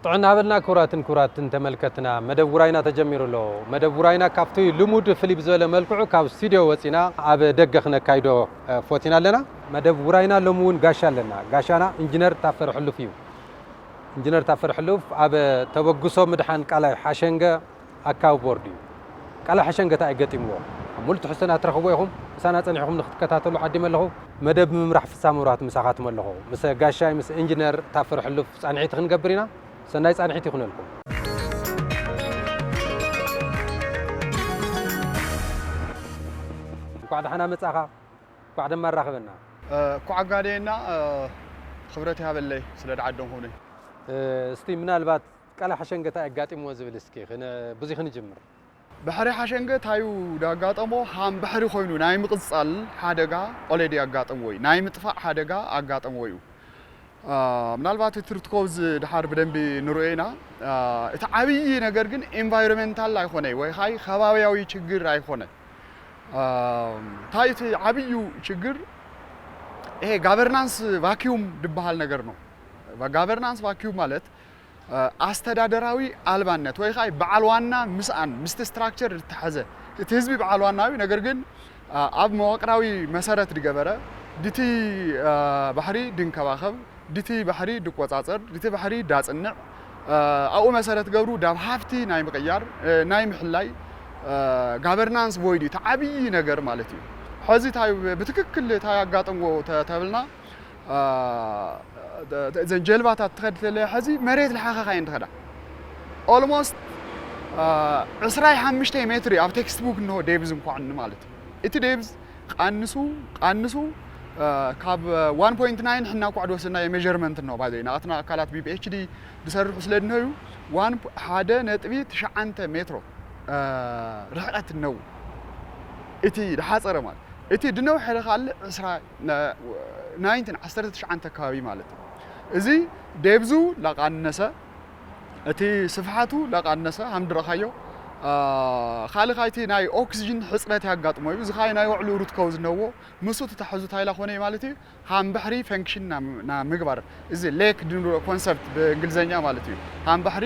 ጥዕና ሃበልና ክቡራትን ክቡራትን ተመልከትና፣ መደብ ውራይና ተጀሚሩ ኣሎ። መደብ ውራይና ካብቲ ልሙድ ፍልይ ብዝበለ መልክዑ ካብ ስቱድዮ ወጺና ኣብ ደገ ክነካይዶ፣ እ፣ ፈቲና ኣለና። መደብ ውራይና ሎሚ እውን ጋሻ ኣለና። ጋሻና ኢንጂነር ታፈረ ሕሉፍ እዩ። ኢንጂነር ታፈረ ሕሉፍ ኣብ ተበግሶ ምድሓን ቃላይ ሓሸንገ ኣካቢ ቦርድ እዩ። ቃላይ ሓሸንገ እንታይ ኣጋጢምዎ? ኣብ ሙሉእ ትሕዝቶና ትረኽብዎ ኢኹም። ምሳና ጸኒሕኩም ንክትከታተሉ ዓዲመ ኣለኹ። መደብ ምምራሕ ፍሳ መብራህቱ ምሳኻትኩም ኣለኹ። ምስ ጋሻይ ምስ ኢንጂነር ታፈረ ሕሉፍ ጻንሒት ክንገብር ኢና። ሰናይ ጻንሒት ይኹነልኩም። እንኳዕ ደሓና መጻኻ፣ እንኳዕ ደማ ኣራኸበና። እ፣ እንኳዕ ኣጋደየና፣ እ፣ ክብረት ይሃበለይ ስለ ደዓደምኹኒ። እ፣ እስቲ ምናልባት ቃላይ ሓሸንገ እንታይ ኣጋጢምዎ ዝብል እስኪ ክነ-፣ ብዙይ ክንጅምር። ባሕሪ ሓሸንገ ታዩ ዳጋጠሞ ሃም ባሕሪ ኮይኑ ናይ ምቕጻል ሓደጋ ኦለዲ ኣጋጠምዎ እዩ። ናይ ምጥፋእ ሓደጋ ኣጋጠምዎ እዩ። አ፣ ምናልባት እቲ ሩት ኮዝ ድሓር ብደንቢ ንርእዮ ኢና። አ፣ እቲ ዓብዪ ነገር ግን ኤንቫይሮንመንታል ኣይኮነ ወይ ኻይ ከባቢያዊ ችግር ኣይኮነ። አ፣ እንታይ እቲ ዓብዩ ችግር ይሄ ጋቨርናንስ ቫኪዩም ዝበሃል ነገር ነው። ጋቨርናንስ ቫኪዩም ማለት፣ አ፣ ኣስተዳደራዊ ኣልባነት ወይ ኻይ በዓል ዋና ምስኣን ምስቲ ስትራክቸር ዝተሓዘ እቲ ህዝቢ በዓል ዋና እዩ። ነገር ግን፣ አ፣ ኣብ መዋቅራዊ መሰረት ድገበረ ድቲ፣ አ፣ ባሕሪ ድንከባኸብ፣ ድቲ ባሕሪ ድቆጻጸር፣ ድቲ ባሕሪ ዳጽንዕ፣ አ፣ ኣብኡ መሰረት ገብሩ ዳብ ሃፍቲ ናይ ምቕያር፣ እ፣ ናይ ምሕላይ፣ አ፣ ጋቨርናንስ ቮይድ እዩ። እቲ ዓብዪ ነገር ማለት እዩ። ሕዚ እንታይ ብትክክል እንታይ ኣጋጠምዎ ተ-፣ ተብልና፣ አ፣ እዘን ጀልባታት ትኸድ ተለያ ሕዚ መሬት ልሓኸኻ እየን ትኸዳ። ኦልሞስት፣ አ፣ ዕስራ ሓሙሽተ ሜትሪ ኣብ ቴክስት ቡክ እንሆ ዴብዝ እንኳዕ ማለት እዩ። እቲ ዴብዝ ቀንሱ፣ ቀንሱ፣ አ፣ ካብ ዋን ፖይንት ናይን ሕና እንኳዕ ድወሰድናዮ ሜዠርመንት እንሆ ባይ ዘ ወይ ናትና ኣካላት ብ ፒ ኤች ዲ ዝሰርሑ ስለ ድንሆዩ ዋን ፖ-፣ ሓደ ነጥቢ ትሽዓተ ሜትሮ፣ አ፣ ርሕቀት እነው እቲ ድሓጸረ ማለት እቲ ድነውሐ ኢለ ካልእ ዕስራ፣ ነ-፣ ናይንቲን ዓሰርተ ትሽዓተ ኣካባቢ ማለት እዩ። እዚ ዴብዙ ላቃነሰ፣ እቲ ስፍሓቱ ላቃነሰ፣ ሃም ድረኻዮ፣ አ፣ ካልእ ካይቲ ናይ ኦክስጅን ሕጽረት ያጋጥሞ እዩ። እዚ ካይ ናይ ወዕሉ ሩት ኮዝ ነዎ፣ ምስኡ ተታሕዙ ታይላ ኮነ ማለት እዩ። ሃም ባሕሪ ፈንክሽን ና-፣ ና ምግባር፣ እዚ ሌክ ድንብሎ ኮንሰፕት ብእንግሊዝኛ ማለት እዩ። ሃም ባሕሪ፣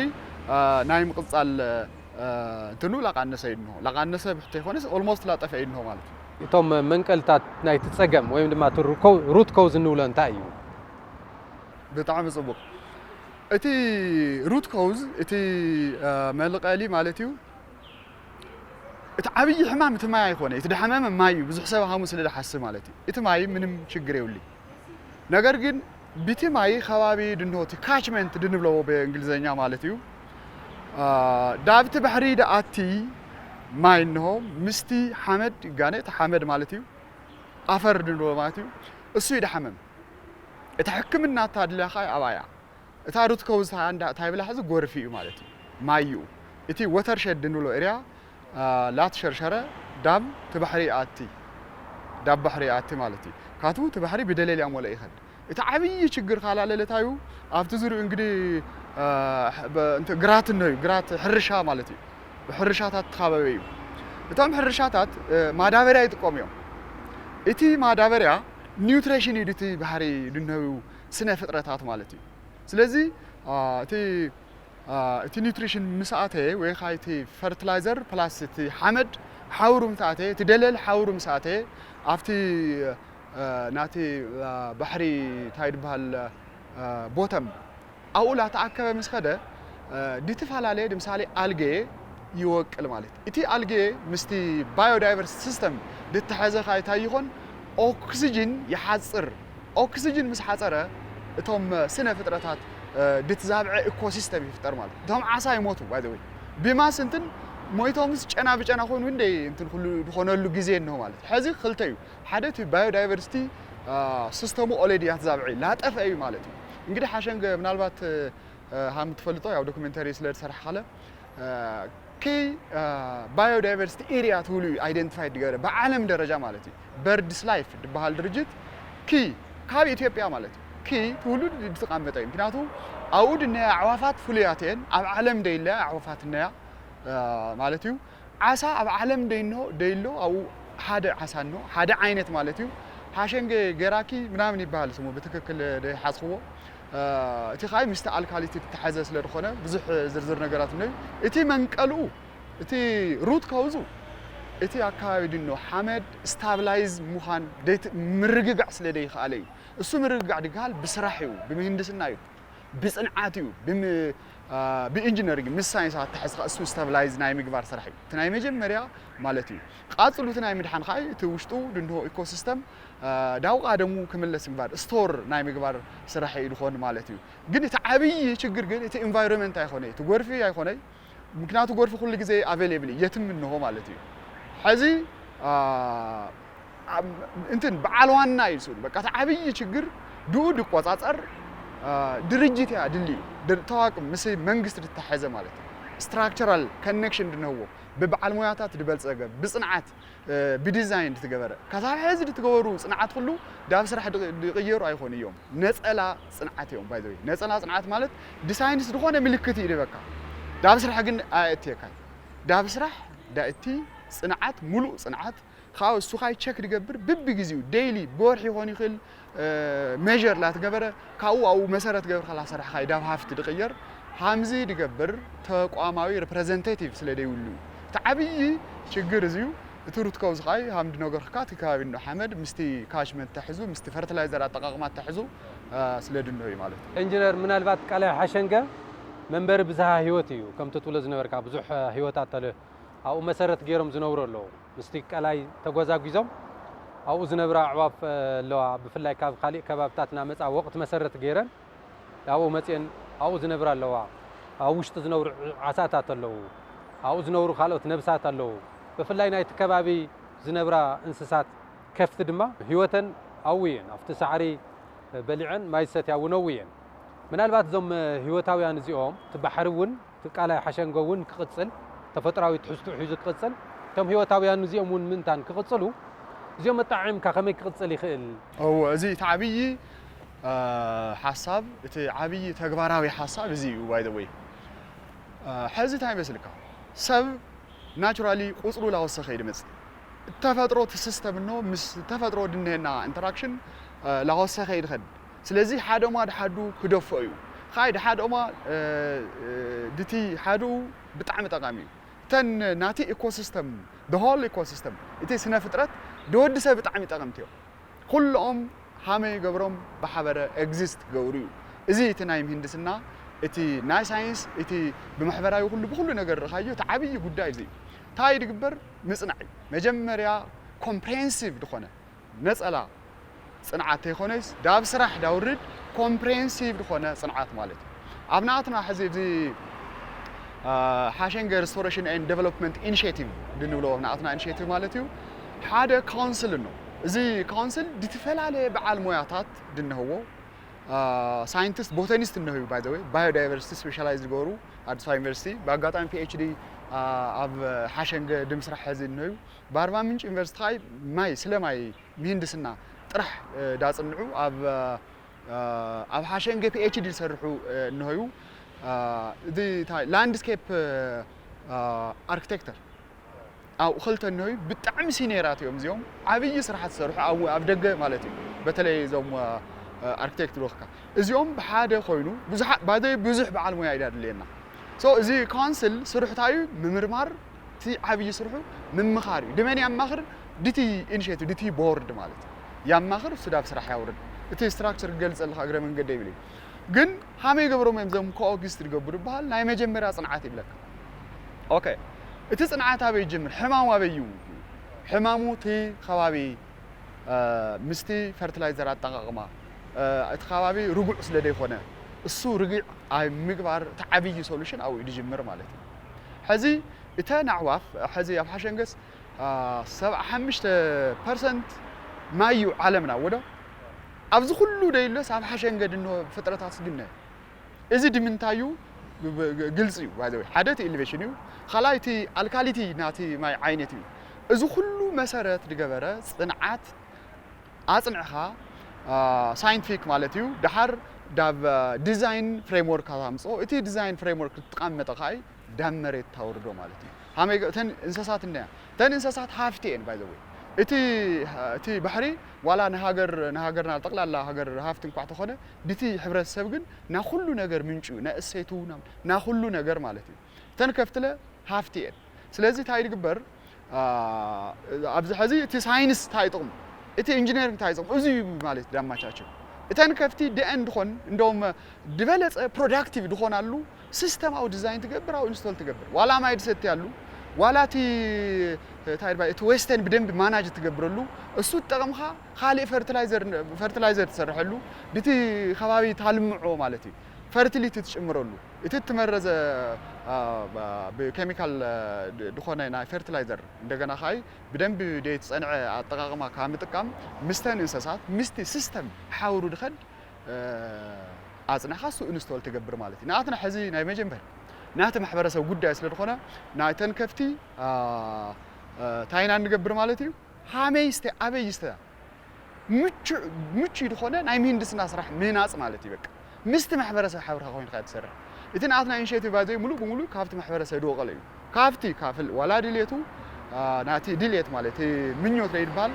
አ፣ ናይ ምቕጻል፣ አ፣ እንትኑ ላቃነሰ እዩ እንሆ። ላቃነሰ ብሕተ ይኮነስ ኦልሞስት ላጠፈ እዩ እንሆ ማለት እዩ። እቶም መንቀልታት ናይቲ ጸገም ወይም ድማ እቲ ሩኮ-፣ ሩት ኮዝ እንብሎ እንታይ እዩ? ብጣዕሚ ጽቡቕ። እቲ ሩት ኮዝ፣ እቲ፣ አ፣ መልቐሊ ማለት እዩ። እቲ ዓብዪ ሕማም እቲ ማይ ኣይኮነ፣ እቲ ድሓመመ ማይ እዩ። ብዙሕ ሰብ ሃሙ ስለ ድሓስብ ማለት እዩ። እቲ ማይ ምንም ችግር የብሉይ። ነገር ግን ብቲ ማይ ከባቢ ድንሆ፣ እቲ ካችመንት ድንብለዎ ብእንግሊዝኛ ማለት እዩ። አ፣ ዳብቲ ባሕሪ ደኣቲ ማይ እንሆ፣ ምስቲ ሓመድ ይጋነ፣ እቲ ሓመድ ማለት እዩ። ኣፈር ድንብሎ ማለት እዩ። እሱ እዩ ድሓመም። እቲ ሕክምና እታ ድልያ ኸኣ ኣብኣ እያ። እታ ሩት ኮዝ እታ እንዳ-፣ እንታይ ብላ ሕዚ ጎርፊ እዩ ማለት እዩ። ማይ እዩ። እቲ ወተርሸድ እንብሎ ኤርያ፣ አ፣ ላትሸርሸረ ዳብ እቲ ባሕሪ ይኣቲ። ዳብ ባሕሪ ይኣቲ ማለት እዩ። ካቱ እቲ ባሕሪ ብደለል እያ ሞለ ይኸድ። እቲ ዓብዪ ችግር ካላለለታዩ ኣብቲ ዙሪኡ እንግዲህ፣ አ፣ በ-፣ እንተ ግራት እነዩ፣ ግራት ሕርሻ ማለት እዩ። ብሕርሻታት ተኻበበ እዩ። እቶም ሕርሻታት፣ እ፣ ማዳበርያ ይጥቀሙ እዮም። እቲ ማዳበርያ ኒውትሬሽን እዩ፣ እቲ ባሕሪ ድነዩ ስነ ፍጥረታት ማለት እዩ። ስለዚ፣ አ፣ እቲ፣ አ፣ እቲ ኒውትሪሽን ምስ ኣተየ ወይ ኸዓ እቲ ፈርቲላይዘር ፕላስ እቲ ሓመድ ሓውሩ ምስ ኣተየ፣ እቲ ደለል ሓውሩ ምስ ኣተየ፣ ኣብቲ፣ አ፣ ናቲ፣ አ፣ ባሕሪ እንታይ ድበሃል፣ አ፣ ቦተም ኣብኡ ላተኣከበ ምስ ኸደ፣ እ፣ ድትፈላለየ ድምሳሌ ኣልጌ ይወቅል ማለት እዩ። እቲ ኣልጌ ምስቲ ባዮዳይቨርስ ሲስተም ድተሐዘ ካይታ ይኾን ኦክስጅን ይሓጽር። ኦክስጅን ምስ ሓጸረ እቶም ስነ ፍጥረታት፣ እ፣ ድትዛብዐ ኢኮሲስተም ይፍጠር ማለት እዩ። እቶም ዓሳ ይሞቱ፣ ባይ ዘ ወይ። ብማስ እንትን ሞይቶምስ ጨና ብጨና ኮይኑ እንደ እንትን ኩሉ ዝኾነሉ ግዜ እንሆ ማለት እዩ። ሕዚ ክልተ እዩ። ሓደ እቲ ባዮዳይቨርሲቲ፣ አ፣ ሲስተሙ ኦለዲ ያተዛብዐ እዩ፣ ላጠፈ እዩ ማለት እዩ። እንግዲህ ሓሸንገ ምናልባት፣ እ፣ ሃም ትፈልጦ ያው ዶክመንተሪ ስለ ዝሰርሕ ካለ፣ እ፣ ኪ፣ እ፣ ባዮዳይቨርሲቲ ኤሪያ ትብሉ እዩ ኣይደንቲፋይ ድገበረ ብዓለም ደረጃ ማለት እዩ። በርድስ ላይፍ ድበሃል ድርጅት ኪ ካብ ኢትዮጵያ ማለት እዩ። ኪ ትብሉ ዝተቐመጠ እዩ። ምክንያቱ ኣብኡ ድነያ ኣዕዋፋት ፍሉያት እየን። ኣብ ዓለም ደይለያ ኣዕዋፋት እነያ፣ እ፣ ማለት እዩ። ዓሳ ኣብ ዓለም ደይኖ-፣ ደይሎ ኣብኡ ሓደ ዓሳ እኖ፣ ሓደ ዓይነት ማለት እዩ። ሓሸንገ ገራኪ ምናምን ይበሃል ስሙ ብትክክል ደይሓዝኽዎ። እቲ ኻይ ምስቲ ኣልካሊቲ ዝተሓዘ ስለ ዝኾነ ብዙሕ ዝርዝር ነገራት እነዩ። እቲ መንቀልኡ፣ እቲ ሩት ካውዙ፣ እቲ ኣካባቢ ድኖ ሓመድ ስታብላይዝ ምዃን ምርግጋዕ ስለ ደይከኣለ እዩ። እሱ ምርግጋዕ ድግሃል ብስራሕ እዩ፣ ብምህንድስና እዩ፣ ብፅንዓት እዩ፣ ብኢንጂነሪንግ ምስ ሳይንስ ኣተሓዝ እሱ ስታብላይዝ ናይ ምግባር ስራሕ እዩ። እቲ ናይ መጀመርያ ማለት እዩ። ቃፅሉ እቲ ናይ ምድሓን ከዓ እቲ ውሽጡ ድንሆ ኢኮሲስተም ዳው ቃደሙ ክምለስ ምግባር፣ ስቶር ናይ ምግባር ስራሕ እዩ ድኾን ማለት እዩ። ግን እቲ ዓብዪ ችግር ግን እቲ ኢንቫይሮንመንት ኣይኮነ፣ እቲ ጎርፊ ኣይኮነ። ምክንያቱ ጎርፊ ኩሉ ግዜ ኣቬሌብል እዩ፣ የትም እንሆ ማለት እዩ። ሕዚ እንትን በዓል ዋና እዩ ስሉ በቃ እቲ ዓብዪ ችግር ድኡ ድቆፃፀር ድርጅት እያ ድልዩ። ተዋቅም ምስ መንግስቲ ዝተሓዘ ማለት እዩ። ስትራክቸራል ኮኔክሽን ድንህዎ፣ ብበዓል ሞያታት ድበልፀገ፣ ብፅንዓት ብዲዛይን ድትገበረ። ከሳብ ሕዚ ድትገበሩ ፅንዓት ኩሉ ዳብ ስራሕ ድቕየሩ ኣይኾኑ እዮም። ነፀላ ፅንዓት እዮም። ባይዘወይ ነፀላ ፅንዓት ማለት ዲሳይንስ ዝኾነ ምልክት እዩ ድበካ፣ ዳብ ስራሕ ግን ኣየእትየካ። ዳብ ስራሕ ዳእቲ ፅንዓት፣ ሙሉእ ፅንዓት ካብ እሱ ኻይ ቸክ ድገብር ብብግዜኡ ዴይሊ ብወርሒ ይኾን ይኽእል ሜር ላትገበረ ካብኡ ኣብኡ መሰረት ገብርካ ላሰርሕካይ ዳብ ሃፍቲ ድቕየር ሃምዚ ድገብር ተቋማዊ ሪፕሬዘንቴቲቭ ስለ ደይብሉ እዩ። እቲ ዓብዪ ችግር እዚዩ። እቲ ሩት ካውዝ ኻይ ሃም ድነገርካ እቲ ከባቢ እንዶ ሓመድ ምስቲ ካሽመንት ተሕዙ ምስቲ ፈርቲላይዘር ኣጠቃቕማ ተሕዙ ስለ ድንዶ እዩ ማለት እዩ። ኢንጂነር ምናልባት ቃላይ ሓሸንገ መንበሪ ብዝሃ ህይወት እዩ። ከምቲ ትብሎ ዝነበርካ ብዙሕ ህይወት ኣተለ ኣብኡ መሰረት ገይሮም ዝነብሩ ኣለዉ። ምስቲ ቀላይ ተጎዛጒዞም ኣብኡ ዝነብራ ኣዕዋፍ ኣለዋ። ብፍላይ ካብ ካሊእ ከባብታት እናመፃ ወቕቲ መሰረት ገይረን ኣብኡ መፅየን ኣብኡ ዝነብራ ኣለዋ። ኣብ ውሽጢ ዝነብሩ ዓሳታት ኣለዉ። ኣብኡ ዝነብሩ ካልኦት ነብሳት ኣለዉ። ብፍላይ ናይቲ ከባቢ ዝነብራ እንስሳት ከፍቲ ድማ ህይወተን ኣብኡ እየን። ኣብቲ ሳዕሪ በሊዐን ማይ ዝሰትያ እውን ኣብኡ እየን። ምናልባት እዞም ህይወታውያን እዚኦም እቲ ባሕሪ እውን እቲ ቃላይ ሓሸንጎ እውን ክቕፅል ተፈጥራዊ ትሕዝትኡ ሒዙ ክቕፅል እቶም ህይወታውያን እዚኦም እውን ምእንታን ክቕፅሉ እዚኦም ኣጠዓዒምካ ከመይ ክቕፅል ይኽእል? እወ እዚ እቲ ዓብዪ ሓሳብ እቲ ዓብዪ ተግባራዊ ሓሳብ እዚ እዩ። ባይ ዘ ወይ ሕዚ እንታይ ይመስልካ ሰብ ናቹራሊ ቁፅሩ ላወሰኸ ይድመፅ ተፈጥሮ እቲ ሲስተም እኖ ምስ ተፈጥሮ ድንሄና ኢንተራክሽን ላወሰኸ ይድኸድ ስለዚ ሓደ ኦማ ድሓዱ ክደፍኦ እዩ። ኻይድ ሓደ ኦማ ድቲ ሓድኡ ብጣዕሚ ጠቃሚ እዩ። ተን ናቲ ኢኮሲስተም the whole ኢኮሲስተም እቲ ስነ ፍጥረት ድወዲ ሰብ ብጣዕሚ ጠቀምቲ እዮም። ኩሎም ሃመይ ገብሮም ብሓበረ ኤግዚስት ገብሩ እዩ። እዚ እቲ ናይ ምህንድስና እቲ ናይ ሳይንስ እቲ ብማሕበራዊ ኩሉ ብኩሉ ነገር ርኻዮ እቲ ዓብዪ ጉዳይ እዚ እንታይ ድግበር ምፅናዕ እዩ። መጀመርያ ኮምፕሬንሲቭ ዝኾነ ነጸላ ጽንዓት ተይኮነስ ዳብ ስራሕ ዳውርድ ኮምፕሬንሲቭ ዝኾነ ጽንዓት ማለት እዩ። ኣብ ናትና ሕዚ እዚ ሓሸንገ ሪስቶሬሽን ኤንድ ዴቨሎፕመንት ኢኒሽቲቭ ድንብሎ ኣብ ናትና ኢኒሽቲቭ ማለት እዩ። ሓደ ካውንስል እኖ እዚ ካውንስል ድትፈላለየ በዓል ሞያታት ድንህዎ ሳይንቲስት ቦታኒስት እነሆዩ ባይ ዘ ወይ ባዮዳይቨርሲቲ ስፔሻላይዝ ዝገበሩ ኣዲስ ኣበባ ዩኒቨርሲቲ ብኣጋጣሚ ፒኤችዲ ኣብ ሓሸንገ ድምስራሕ ሕዚ እነሆዩ ብኣርባ ምንጭ ዩኒቨርሲቲ ኻይ ማይ ስለ ማይ ምህንድስና ጥራሕ ዳፅንዑ ኣብ ኣብ ሓሸንገ ፒኤችዲ ዝሰርሑ እነሆዩ እዚ ላንድስኬፕ ኣርክቴክተር ኣብኡ ክልተ እነሆዩ ብጣዕሚ ሲኒየራት እዮም እዚኦም ዓብዪ ስራሕቲ ዝሰርሑ ኣብ ደገ ማለት እዩ በተለይ እዞም ኣርክቴክት ልወክካ እዚኦም ብሓደ ኮይኑ ብዙሓት ባደይ ብዙሕ በዓል ሙያ ኢዳ ድልየና so እዚ ካውንስል ስርሕታዩ ምምርማር እቲ ዓብዪ ስርሑ ምምኻር እዩ። ድመን ያማኽር ድቲ ኢኒሽቲቭ ድቲ ቦርድ ማለት ያማኽር እሱ ዳብ ስራሕ ያውርድ እቲ ስትራክቸር ክገልፀልካ እግረ መንገደ ይብል እዩ። ግን ሃመይ ገብሮም እዮም ዘም ኮኦግስት ዝገብሩ ይበሃል ናይ መጀመርያ ፅንዓት ይብለካ። ኦኬ እቲ ፅንዓት ኣበይ ይጅምር? ሕማሙ ኣበይ እዩ? ሕማሙ እቲ ከባቢ ምስቲ ፈርቲላይዘር ኣጠቃቕማ እቲ ከባቢ ርጉዕ ስለ ዘይኮነ እሱ ርግዕ ኣብ ምግባር እቲ ዓብዪ ሶሉሽን ኣብኡ እዩ ዝጅምር ማለት እዩ። ሕዚ እተን ኣዕዋፍ ሕዚ ኣብ ሓሸንገስ ሰብዓ ሓሙሽተ ፐርሰንት ማይ እዩ ዓለምና ወዶ ኣብዚ ኩሉ ደይሎስ ኣብ ሓሸንገ ድንሆ ፍጥረታት ስግነ እዚ ድምንታይ እዩ ግልፂ እዩ ባይዘወይ ሓደ እቲ ኢሌቬሽን እዩ ካልኣይ እቲ ኣልካሊቲ ናቲ ማይ ዓይነት እዩ እዚ ኩሉ መሰረት ዝገበረ ፅንዓት ኣፅንዕኻ ሳይንቲፊክ ማለት እዩ ድሓር ዳብ ዲዛይን ፍሬምወርክ ኣምፅኦ እቲ ዲዛይን ፍሬምወርክ ትቃመጠ ከዓ ዳብ መሬት ታውርዶ ማለት እዩ ሃመይ እተን እንስሳት እነያ እተን እንስሳት ሃፍቲ እየን ባይዘወይ እቲ እቲ ባሕሪ ዋላ ንሃገር ንሃገርና ጠቕላላ ሃገር ሃፍቲ እንኳዕ ተኾነ ድቲ ሕብረተሰብ ግን ና ኩሉ ነገር ምንጩ ና እሰይቱ ና ኩሉ ነገር ማለት እዩ። እተን ከፍትለ ሃፍቲ እየን። ስለዚ እንታይ ዝግበር ኣብዚ ሕዚ እቲ ሳይንስ እንታይ ጥቕሙ እቲ ኢንጂነሪንግ እንታይ ጥቕሙ እዚ እዩ ማለት ዳማቻቸው እተን ከፍቲ ደአን ድኾን እንደውም ዝበለጸ ፕሮዳክቲቭ ድኾናሉ ሲስተማዊ ዲዛይን ትገብር ኣብ ኢንስቶል ትገብር ዋላ ማይ ድሰትያሉ ዋላ እቲ እንታይ ድባ እቲ ዌስተን ብደንብ ማናጅ ትገብረሉ እሱ ትጠቐምኻ ካልእ ፈርቲላይዘር ፈርቲላይዘር ትሰርሐሉ ድቲ ከባቢ ታልምዖ ማለት እዩ ፈርቲሊቲ ትጭምረሉ እቲ ትመረዘ ብኬሚካል ድኾነ ናይ ፈርቲላይዘር እንደገና ካይ ብደንብ ደይ ትጸንዐ ኣጠቃቅማ ካብ ምጥቃም ምስተን እንስሳት ምስቲ ሲስተም ሓውሩ ድኸድ ኣጽናኻ እሱ ኢንስቶል ትገብር ማለት እዩ። ንኣትና ሕዚ ናይ መጀመር ናቲ ማሕበረሰብ ጉዳይ ስለ ዝኾነ ናይተን ከፍቲ ታይና እንገብር ማለት እዩ። ሃመይ ስተ ኣበይ ስተ ምቹ ምቹ ዝኾነ ናይ ምህንድስና ስራሕ ምህናጽ ማለት እዩ። በቃ ምስቲ ማሕበረሰብ ሓብርካ ኮይንካ ትሰርሕ። እቲ ንኣትና ኢኒሼቲቭ ባይዘይ ሙሉእ ብሙሉእ ካብቲ ማሕበረሰብ ድወቀለ እዩ። ካብቲ ካፍል ዋላ ድልየቱ ናቲ ድልየት ማለት ምኞት ለይድበሃል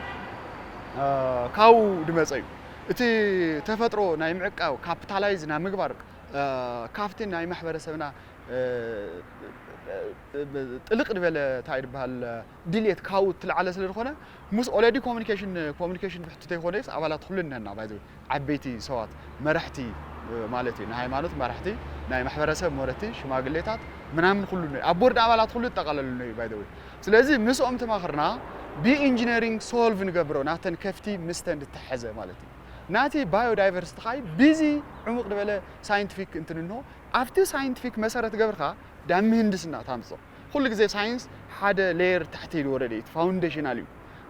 ካብኡ ድመፀ እዩ። እቲ ተፈጥሮ ናይ ምዕቃብ ካፒታላይዝ ናይ ምግባር ካብቲ ናይ ማሕበረሰብና ጥልቕ ዝበለ እንታይ ድበሃል ድልየት ካብኡ ትልዓለ ስለ ዝኾነ ምስ ኦለዲ ኮሚኒኬሽን ኮሚኒኬሽን ብሕቱ ተይኮነ ኣባላት ኩሉ እነና ባይዘ ዓበይቲ ሰባት መራሕቲ ማለት እዩ ንሃይማኖት መራሕቲ ናይ ማሕበረሰብ መረቲ ሽማግሌታት ምናምን ኩሉ ኣብ ቦርድ ኣባላት ኩሉ ይጠቃለሉ እዩ ባይዘ ስለዚ ምስኦም ተማኽርና ብኢንጂነሪንግ ሶልቭ ንገብሮ ናተን ከፍቲ ምስተን ዝተሓዘ ማለት እዩ ናቲ ባዮዳይቨርሲቲ ኻይ ቢዚ ዕሙቕ ዝበለ ሳይንቲፊክ እንትንኖ ኣብቲ ሳይንቲፊክ መሰረት ገብርካ ዳብ ምህንድስና ታምፅኦ ኩሉ ግዜ ሳይንስ ሓደ ሌየር ታሕቲ ኢሉ ወረደ እዩ ፋውንዴሽናል እዩ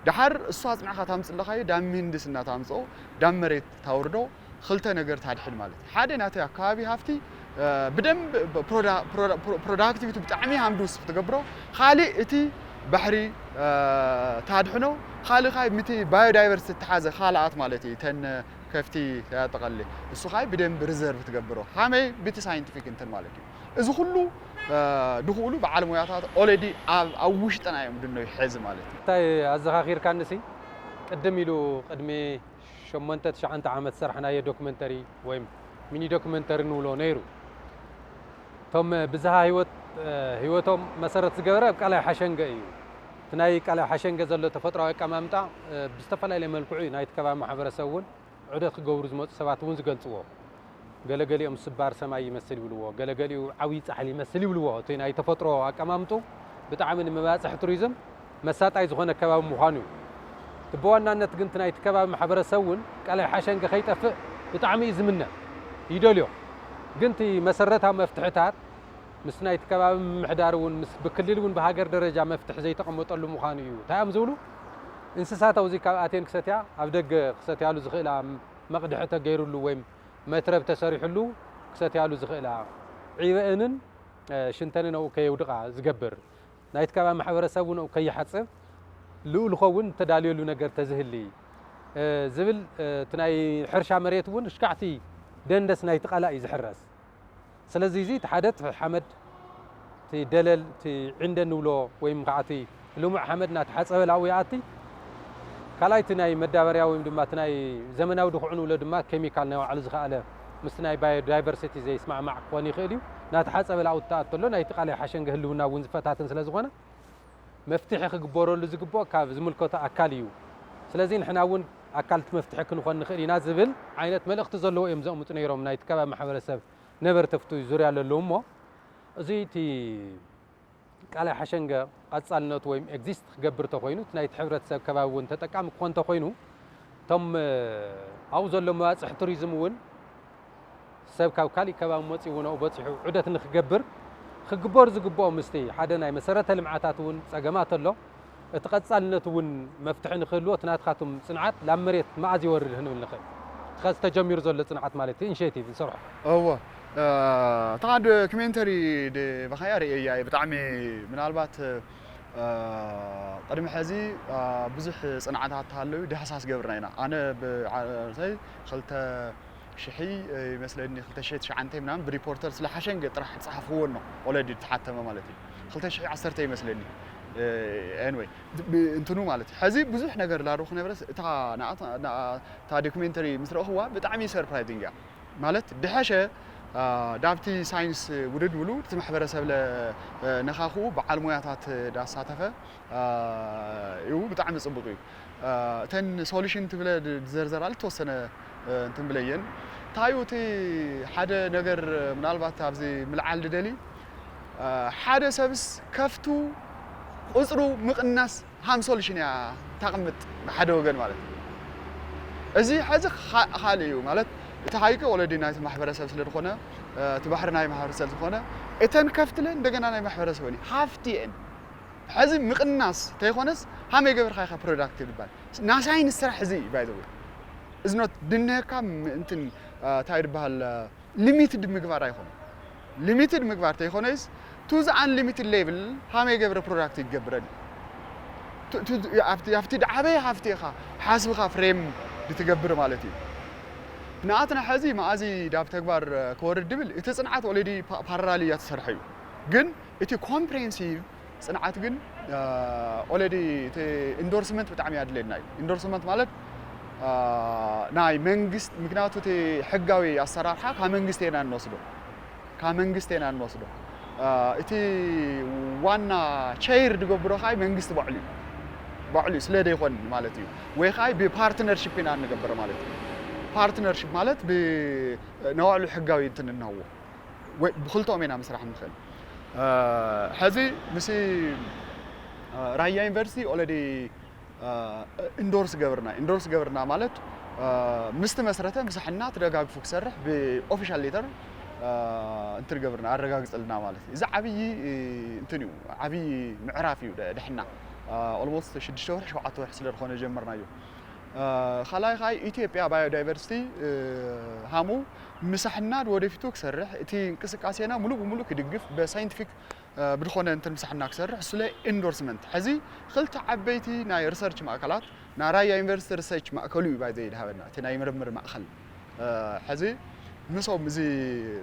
ድሓር እሱ ኣፅናዕካ ታምፅ ኣለካዮ ዳብ ምህንድስና ታምፅኦ ዳብ መሬት ታውርዶ ክልተ ነገር ታድሕን ማለት ሓደ ናቲ ኣካባቢ ሃፍቲ ብደንብ ፕሮዳክቲቪቲ ብጣዕሚ ሃምዲ ውስኽ ትገብሮ ካልእ እቲ ባሕሪ ታድሕኖ ካልእ ካይ ምቲ ባዮዳይቨርሲቲ ተሓዘ ካልኣት ማለት እዩ ተን ከፍቲ ያጠቃልል እሱ ካይ ብደንብ ሪዘርቭ ትገብሮ ሃመይ ብቲ ሳይንቲፊክ እንትን ማለት እዩ እዚ ኩሉ ድኽእሉ በዓል ሞያታት ኦለዲ ኣብ ውሽጥና እዮም ድኖ ይሕዝ ማለት እዩ እንታይ ኣዘኻኺርካንሲ ቅድም ኢሉ ቅድሚ ሸሞንተ ትሽዓንተ ዓመት ዝሰርሕናዮ ዶክመንተሪ ወይም ሚኒ ዶክመንተሪ ንብሎ ነይሩ እቶም ብዝሃ ህይወት ህይወቶም መሰረት ዝገበረ ኣብ ቃላይ ሓሸንገ እዩ እቲ ናይ ቃላይ ሓሸንገ ዘሎ ተፈጥሮዊ ኣቀማምጣ ብዝተፈላለየ መልክዑ እዩ ናይቲ ከባቢ ማሕበረሰብ እውን ዑደት ክገብሩ ዝመፁ ሰባት እውን ዝገልፅዎ ገለገሊኦም ስባር ሰማይ ይመስል ይብልዎ ገለገሊኡ ዓብዪ ፃሕሊ ይመስል ይብልዎ እቲ ናይ ተፈጥሮ ኣቀማምጡ ብጣዕሚ ንመባፅሒ ቱሪዝም መሳጣይ ዝኾነ ከባቢ ምዃኑ እዩ እቲ ብዋናነት ግን ናይቲ ከባቢ ማሕበረሰብ እውን ቃላይ ሓሸንገ ከይጠፍእ ብጣዕሚ እዩ ዝምነ ይደልዮ ግን እቲ መሰረታዊ መፍትሕታት ምስ ናይቲ ከባቢ ምምሕዳር እውን ምስ ብክልል እውን ብሃገር ደረጃ መፍትሒ ዘይተቐመጠሉ ምዃኑ እዩ እንታይ እዮም ዝብሉ እንስሳት ኣብዚ ካብ ኣቴን ክሰትያ ኣብ ደገ ክሰትያሉ ዝኽእላ መቕድሒ ተገይሩሉ ወይ መትረብ ተሰሪሕሉ ክሰትያሉ ዝኽእላ ዒበእንን ሽንተንን ኣብኡ ከየውድቓ ዝገብር ናይቲ ከባቢ ማሕበረሰብ እውን ኣብኡ ከይሓፅብ ልኡል ኸውን እተዳልየሉ ነገር ተዝህሊ ዝብል እቲ ናይ ሕርሻ መሬት እውን ሽካዕቲ ደንደስ ናይቲ ቃላእ እዩ ዝሕረስ ስለዚ እዚ እቲ ሓደ እቲ ሓመድ እቲ ደለል እቲ ዕንደ ንብሎ ወይም ከዓ እቲ ልሙዕ ሓመድ እናተሓፀበ ላብኡ ይኣቲ ካልኣይ እቲ ናይ መዳበርያ ወይም ድማ እቲ ናይ ዘመናዊ ድኩዕ ንብሎ ድማ ኬሚካል ናይ ባዕሉ ዝኸኣለ ምስቲ ናይ ባዮዳይቨርሲቲ ዘይስማዕማዕ ክኾን ይኽእል እዩ እናተሓፀበ ላብኡ ትኣት ተሎ ናይቲ ቃላይ ሓሸንገ ህልውና እውን ዝፈታትን ስለ ዝኾነ መፍትሒ ክግበረሉ ዝግብኦ ካብ ዝምልከቶ ኣካል እዩ ስለዚ ንሕና እውን ኣካል እቲ መፍትሒ ክንኾን ንኽእል ኢና ዝብል ዓይነት መልእኽቲ ዘለዎ እዮም ዘቕምጡ ነይሮም ናይቲ ከባቢ ማሕበረሰብ ነበርቲ ኣብቲ ዙርያ ለለዉ እሞ እዚ እቲ ቃላይ ሓሸንገ ቀፃልነቱ ወይም ኤግዚስት ክገብር ተኮይኑ እቲ ናይቲ ሕብረተሰብ ከባቢ እውን ተጠቃሚ ክኾን ተኮይኑ እቶም ኣብኡ ዘሎ መባፅሒ ቱሪዝም እውን ሰብ ካብ ካሊእ ከባቢ መፂኡ እውን ኣብኡ በፂሑ ዑደት ንክገብር ክግበሩ ዝግብኦ ምስቲ ሓደ ናይ መሰረተ ልምዓታት እውን ፀገማት ኣሎ እቲ ቀፃልነት እውን መፍትሒ ንክህልዎ እቲ ናትካትኩም ፅንዓት ላብ መሬት መኣዝ ይወርድ ክንብል ንኽእል እቲ ኸዚ ተጀሚሩ ዘሎ ፅንዓት ማለት እዩ ኢኒሼቲቭ ዝሰርሖ እወ እታ ዶክሜንተሪ ብኸያ ርእየያ እየ ብጣዕሚ ምናልባት ቅድሚ ሕዚ ብዙሕ ፅንዓታት ተሃለዩ ዳህሳስ ገብርና ኢና ኣነ ብዓርሰይ ክልተ ሽሒ ይመስለኒ ክልተ ሽሒ ትሽዓንተ ምናምን ብሪፖርተር ስለ ሓሸንገ ጥራሕ ጸሓፍዎ ኖ ኦለዲ ተሓተመ ማለት እዩ ክልተ ሽሒ ዓሰርተ ይመስለኒ Anyway፣ እንትኑ ማለት እዩ። ሕዚ ብዙሕ ነገር ላሩ ክነብረስ እታ ዶክሜንተሪ ምስ ረእኽዋ ብጣዕሚ ሰርፕራይዚንግ እያ። ማለት ድሐሸ ዳብቲ ሳይንስ ውድድ ብሉ እቲ ማሕበረሰብ ነኻኽኡ በዓል ሞያታት ዳሳተፈ እዩ። ብጣዕሚ ፅቡቅ እዩ። እተን ሶሉሽን ትብለ ዝዘርዘራ ዝተወሰነ እንትን ብለየን። ታዩ እቲ ሓደ ነገር ምናልባት ኣብዚ ምልዓል ድደሊ ሓደ ሰብስ ከፍቱ ቁፅሩ ምቕናስ ሃም ሶሉሽን እያ ታቕምጥ ብሓደ ወገን ማለት እዩ። እዚ ሕዚ ካልእ እዩ ማለት እቲ ሃይቂ ኦለዲ ናይቲ ማሕበረሰብ ስለ ዝኾነ እቲ ባሕሪ ናይ ማሕበረሰብ ዝኾነ እተን ከፍትለ እንደገና ናይ ማሕበረሰብ ሃፍቲ እየን። ሕዚ ምቕናስ ተይኮነስ ሃመይ ገብርካ ኢኻ ፕሮዳክቲቭ ይባል ናሳይንስ ስራሕ እዚ እዩ ባይዘወ እዝኖት ድንህካ እንትን እንታይ ይበሃል ሊሚትድ ምግባር ኣይኮነ ሊሚትድ ምግባር ተይኮነስ ቱ ዘ ኣን ሊሚትድ ሌቭል ሃመይ ገብረ ፕሮዳክት ይገብረን ኣብቲ ድዓበየ ሃፍቲ ኢኻ ሓስብኻ ፍሬም ድትገብር ማለት እዩ። ንኣትና ሕዚ መኣዚ ዳብ ተግባር ክወርድ ድብል እቲ ፅንዓት ኦለዲ ፓራላል እያ ትሰርሐ እዩ። ግን እቲ ኮምፕሬንሲቭ ፅንዓት ግን ኦለዲ ኢንዶርስመንት ብጣዕሚ ኣድለየና እዩ። ኢንዶርስመንት ማለት ናይ መንግስት ምክንያቱ እቲ ሕጋዊ ኣሰራርሓ ካብ መንግስቲ ኢና እንወስዶ ካብ መንግስቲ ኢና እንወስዶ እቲ ዋና ቸይር ድገብሮ ካይ መንግስቲ ባዕሉ እዩ ባዕሉ ስለ ደይኮን ማለት እዩ። ወይ ካይ ብፓርትነርሽፕ ኢና እንገብር ማለት እዩ። ፓርትነርሽፕ ማለት ነባዕሉ ሕጋዊ እንትን እንሃዎ ብክልተኦም ኢና ምስራሕ ንኽእል። ሕዚ ምስ ራያ ዩኒቨርሲቲ ኦለዲ ኢንዶርስ ገብርና ኢንዶርስ ገብርና ማለት ምስቲ መስረተ ምሳሕና ተደጋግፉ ክሰርሕ ብኦፊሻል ሌተር እንትን ገብርና ኣረጋግፅልና ማለት እዩ። እዚ ዓብዪ እንትን እዩ ዓብዪ ምዕራፍ እዩ። ድሕና ኦልሞስት ሽዱሽተ ወርሒ ሸውዓተ ወርሒ ስለ ዝኾነ ጀመርናዮ። ካልኣይ ከዓ ኢትዮጵያ ባዮዳይቨርሲቲ ሃሙ ምሳሕና ወደፊቱ ክሰርሕ እቲ እንቅስቃሴና ሙሉእ ብሙሉእ ክድግፍ በሳይንቲፊክ ብድኾነ እንትን ምሳሕና ክሰርሕ እሱለ ኢንዶርስመንት ሕዚ ክልተ ዓበይቲ ናይ ሪሰርች ማእከላት ናይ ራያ ዩኒቨርሲቲ ሪሰርች ማእከሉ እዩ ባይዘ ይድሃበና እቲ ናይ ምርምር ማእከል ሕዚ ምሶም እዚ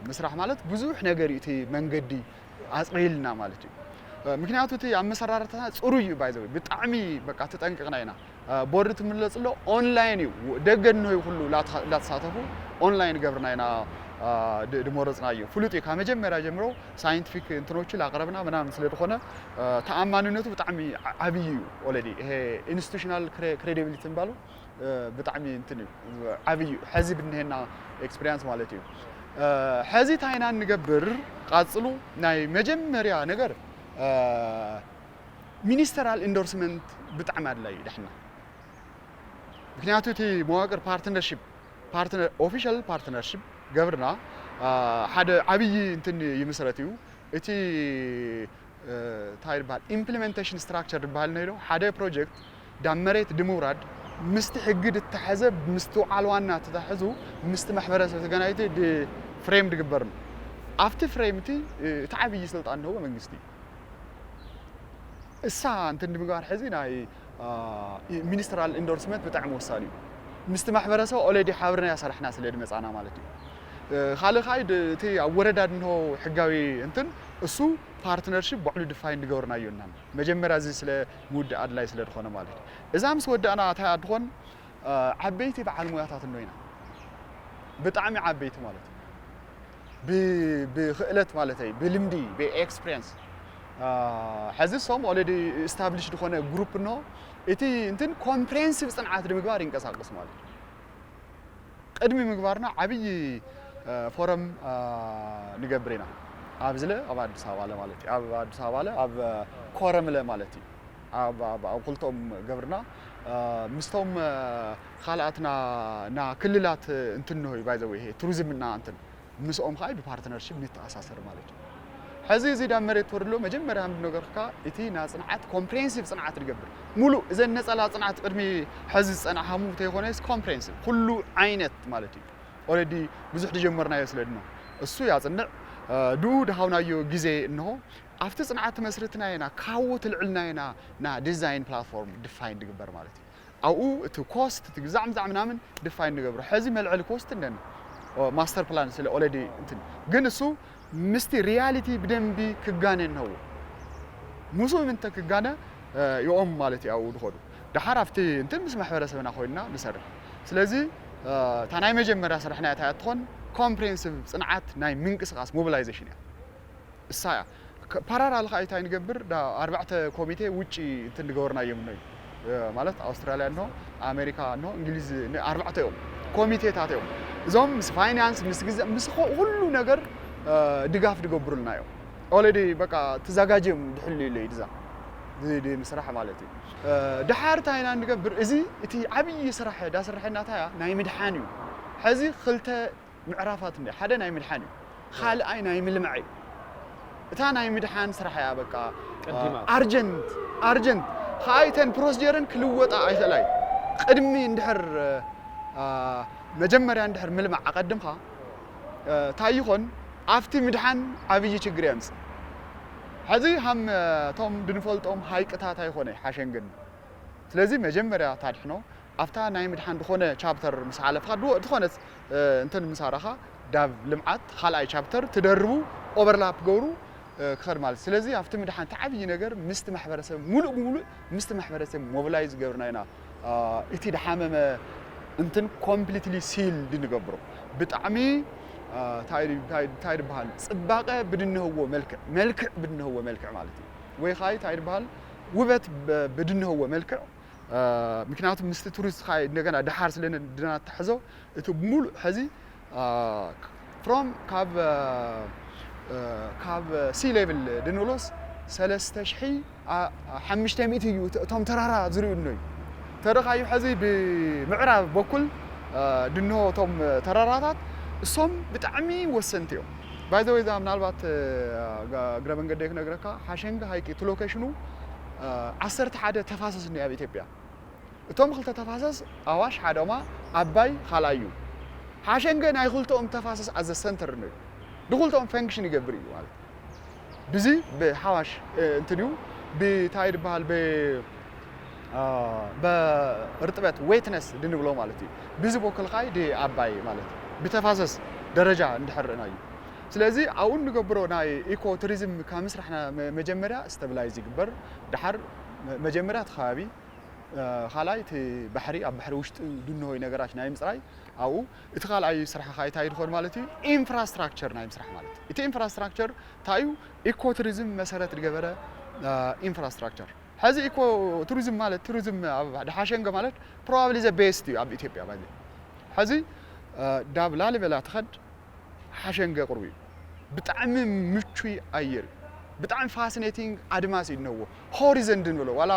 ምስራሕ ማለት ብዙሕ ነገር እዩ እቲ መንገዲ ኣፅሪልና ማለት እዩ። ምክንያቱ እቲ ኣብ መሰራርታና ፅሩይ እዩ ባይዘ ብጣዕሚ በቃ ተጠንቅቕና ኢና። ቦርድ ትምለፅሎ ኦንላይን እዩ ደገ እንሆ ኩሉ ላተሳተፉ ኦንላይን ገብርና ኢና ድሞረፅናዮ ፍሉጥ እዩ ካብ መጀመርያ ጀምሮ ሳይንቲፊክ እንትኖች ላቅረብና ምናምን ስለ ዝኾነ ተኣማንነቱ ብጣዕሚ ዓብይ እዩ። ኦለዲ ይሄ ኢንስቲቱሽናል ክሬዲቢሊቲ ምባሉ ብጣዕሚ እንትን እዩ ዓብይ እዩ። ሕዚ ብንሄና ኤክስፒሪንስ ማለት እዩ። ሕዚ ታይና እንገብር ቃፅሉ ናይ መጀመርያ ነገር ሚኒስተራል ኢንዶርስመንት ብጣዕሚ ኣድላይ እዩ ዳሕና ምክንያቱ እቲ መዋቅር ፓርትነርሽፕ ኦፊሻል ፓርትነርሽፕ ገብርና ሓደ ዓብዪ እንትን ይምስረት እዩ። እቲ እንታይ ይበሃል ኢምፕሊመንቴሽን ስትራክቸር ዝበሃል ነይዶ ሓደ ፕሮጀክት ዳብ መሬት ድምውራድ ምስቲ ሕጊ ድተሐዘ ምስቲ ዓልዋና ተታሕዙ ምስቲ ማሕበረሰብ ተገናኝቱ ፍሬም ድግበር ነው። ኣብቲ ፍሬም እቲ እቲ ዓብዪ ስልጣን ንህቦ መንግስቲ እሳ እንትን ንምግባር ሕዚ ናይ ሚኒስትራል ኢንዶርስመንት ብጣዕሚ ወሳኒ እዩ። ምስቲ ማሕበረሰብ ኦለዲ ሓብርና ያሰራሕና ስለ ድመፃና ማለት እዩ። ካልእ ካይ እቲ ኣብ ወረዳ ድንሆ ሕጋዊ እንትን እሱ ፓርትነርሽፕ ባዕሉ ድፋይን ድገብርናዮ እና መጀመርያ እዚ ስለ ምውድእ ኣድላይ ስለ ዝኾነ ማለት እዩ። እዛ ምስ ወዳእና እንታይ ኣድኾን ዓበይቲ በዓል ሙያታት እኖ ኢና ብጣዕሚ ዓበይቲ ማለት እዩ። ብክእለት ማለት እዩ ብልምዲ ብኤክስፕሪንስ ሕዚ ሶም ኦለዲ ስታብሊሽ ዝኾነ ግሩፕ ኖ እቲ እንትን ኮምፕሬንሲቭ ፅንዓት ንምግባር ይንቀሳቀስ ማለት እዩ። ቅድሚ ምግባርና ዓብዪ ፎረም ንገብር ኢና። ኣብዚ ለ ኣብ ኣዲስ ኣበባ ለ ማለት እዩ ኣብ ኣዲስ ኣበባ ለ ኣብ ኮረም ለ ማለት እዩ ኣብ ክልቶም ገብርና ምስቶም ካልኣትና ና ክልላት እንትን ንሆ እዩ ባይዘወ ይሄ ቱሪዝም እና እንትን ምስኦም ከዓ ብፓርትነርሽፕ ንተኣሳሰር ማለት እዩ። ሕዚ እዚ ዳ መሬት ወርድሎ መጀመርያ ምድ ነገርካ እቲ ና ፅንዓት ኮምፕሬንሲቭ ፅንዓት ንገብር ሙሉእ እዘን ነፀላ ፅንዓት ቅድሚ ሕዚ ዝፀናሓሙ ተይኮነስ ኮምፕሬንሲቭ ኩሉ ዓይነት ማለት እዩ። ኦረዲ ብዙሕ ድጀመርናዮ ስለ ድኖ እሱ ያፅንዕ ድኡ ድሃውናዮ ግዜ እንሆ ኣብቲ ፅንዓት መስርትና ኢና ካዎ ትልዕልና ኢና ና ዲዛይን ፕላትፎርም ድፋይን ድግበር ማለት እዩ። ኣብኡ እቲ ኮስት እቲ ግዛዕ ምዛዕ ምናምን ድፋይን ንገብሮ ሕዚ መልዕሊ ኮስት እንደን ማስተር ፕላን ስለ ኦለዲ እንትን ግን እሱ ምስቲ ሪያሊቲ ብደንቢ ክጋነ እንሀዎ ሙሱ ምንተ ክጋነ ይኦም ማለት እዩ ኣብኡ ዝኸዱ። ደሓር ኣብቲ እንትን ምስ ማሕበረሰብና ኮይንና ንሰርሕ። ስለዚ እታ ናይ መጀመርያ ስራሕና እታ እያ ትኾን ኮምፕሬንሲቭ ጽንዓት ናይ ምንቅስቃስ ሞቢላይዜሽን እያ። እሳ እያ። ፓራላል ኸዓ እንታይ ንገብር፣ ኣርባዕተ ኮሚቴ ውጪ እንትን ዝገበርናዮም ነው። ማለት ኣውስትራልያ እንሆ፣ ኣሜሪካ እንሆ፣ እንግሊዝ፣ ኣርባዕተ እዮም ኮሚቴታት እዮም። እዞም ምስ ፋይናንስ ምስ ግዘ ምስ ኩሉ ነገር ድጋፍ ዝገብሩልና እዮም። ኦልሬዲ በቃ ተዛጋጅዮም ድሕሉ ኢለ እዩ ድዛ ምስራሕ ማለት እዩ። ድሓር እንታይ ኢና ንገብር፣ እዚ እቲ ዓብዪ ስራሕ ዳስርሐና እንታይ እያ፣ ናይ ምድሓን እዩ። ሕዚ ክልተ ምዕራፋት እንደ ሓደ ናይ ምድሓን እዩ፣ ካልኣይ ናይ ምልማዕ እዩ። እታ ናይ ምድሓን ስራሕ እያ በቃ ቀዲማ። ኣርጀንት ኣርጀንት ከኣይተን ፕሮሲጀርን ክልወጣ ኣይክእላይ። ቅድሚ እንድሕር መጀመርያ እንድሕር ምልማዕ ኣቐድምካ እንታይ ይኾን ኣብቲ ምድሓን ዓብዪ ችግር የምፅእ። ሕዚ ሃም እቶም ድንፈልጦም ሃይቅታት ኣይኾነ ሓሸንግን። ስለዚ መጀመርያ ታድሕኖ ኣብታ ናይ ምድሓን ዝኾነ ቻፕተር ምስ ሓለፍካ ዝኾነት እንትን ምሳራኻ ዳብ ልምዓት ካልኣይ ቻፕተር ትደርቡ ኦቨርላፕ ገብሩ ክኸድ ማለት። ስለዚ ኣብቲ ምድሓን እቲ ዓብዪ ነገር ምስቲ ማሕበረሰብ ሙሉእ ብሙሉእ ምስቲ ማሕበረሰብ ሞቢላይዝ ገብርና ኢና እቲ ድሓመመ እንትን ኮምፕሊትሊ ሲል ድንገብሮ ብጣዕሚ እንታይ ድበሃል ፅባቐ ብድንህዎ መልክዕ መልክዕ ብድንህዎ መልክዕ ማለት እዩ። ወይ ከዓ እንታይ ድበሃል ውበት ብድንህዎ መልክዕ ምክንያቱ ምስቲ ቱሪስት ከዓ እንደገና ደሓር ስለ ድናተሕዞ እቲ ሙሉእ ሕዚ ፍሮም ካብ ካብ ሲ ሌቭል ድንብሎስ ሰለስተ ሽሒ ሓሙሽተ ሚእቲ እዩ እቶም ተራራ ዝርእዩ እኖዩ ተረኻዩ ሕዚ ብምዕራብ በኩል ድንሆ እቶም ተራራታት እሶም ብጣዕሚ ወሰንቲ እዮም። ባይዘወይ እዛ ምናልባት እግረ መንገደይ ክነግረካ ሓሸንገ ሃይቂ እቲ ሎኬሽኑ ዓሰርተ ሓደ ተፋሰስ እኒኦ ኣብ ኢትዮጵያ። እቶም ክልተ ተፋሰስ ኣዋሽ ሓደማ ኣባይ ካልኣዩ ሓሸንገ ናይ ክልተኦም ተፋሰስ ኣዘ ሰንተር ነው። ንክልተኦም ፈንክሽን ይገብር እዩ ማለት ብዚ ብሓዋሽ እንትንዩ ብታይ ድበሃል ብእርጥበት ዌትነስ ድንብሎ ማለት እዩ። ብዚ ቦክል ካይ ድ ኣባይ ማለት ብተፋሰስ ደረጃ እንድሕርና እዩ። ስለዚ ኣብኡ እንገብሮ ናይ ኢኮ ቱሪዝም ካብ ምስራሕና መጀመርያ ስተብላይዝ ይግበር። ድሓር መጀመርያ እቲ ከባቢ ካልኣይ እቲ ባሕሪ ኣብ ባሕሪ ውሽጢ ድንሆይ ነገራት ናይ ምፅራይ ኣብኡ እቲ ካልኣይ ስራሕ ካይታይ ድኾን ማለት እዩ ኢንፍራስትራክቸር ናይ ምስራሕ ማለት እቲ ኢንፍራስትራክቸር እንታይ እዩ ኢኮ ቱሪዝም መሰረት ዝገበረ ኢንፍራስትራክቸር ሕዚ ኢኮ ቱሪዝም ማለት ቱሪዝም ኣብ ሓሸንገ ማለት ፕሮባብሊ ዘ ቤስት እዩ ኣብ ኢትዮጵያ ማለት ሕዚ ዳብ ላሊበላ ትኸድ ሓሸንገ ቅርቡ እዩ። ብጣዕሚ ምቹይ ኣየር እዩ። ብጣዕሚ ፋሲኔቲንግ ኣድማስ እዩ ድነዎ ሆሪዘን ድንብሎ ዋላ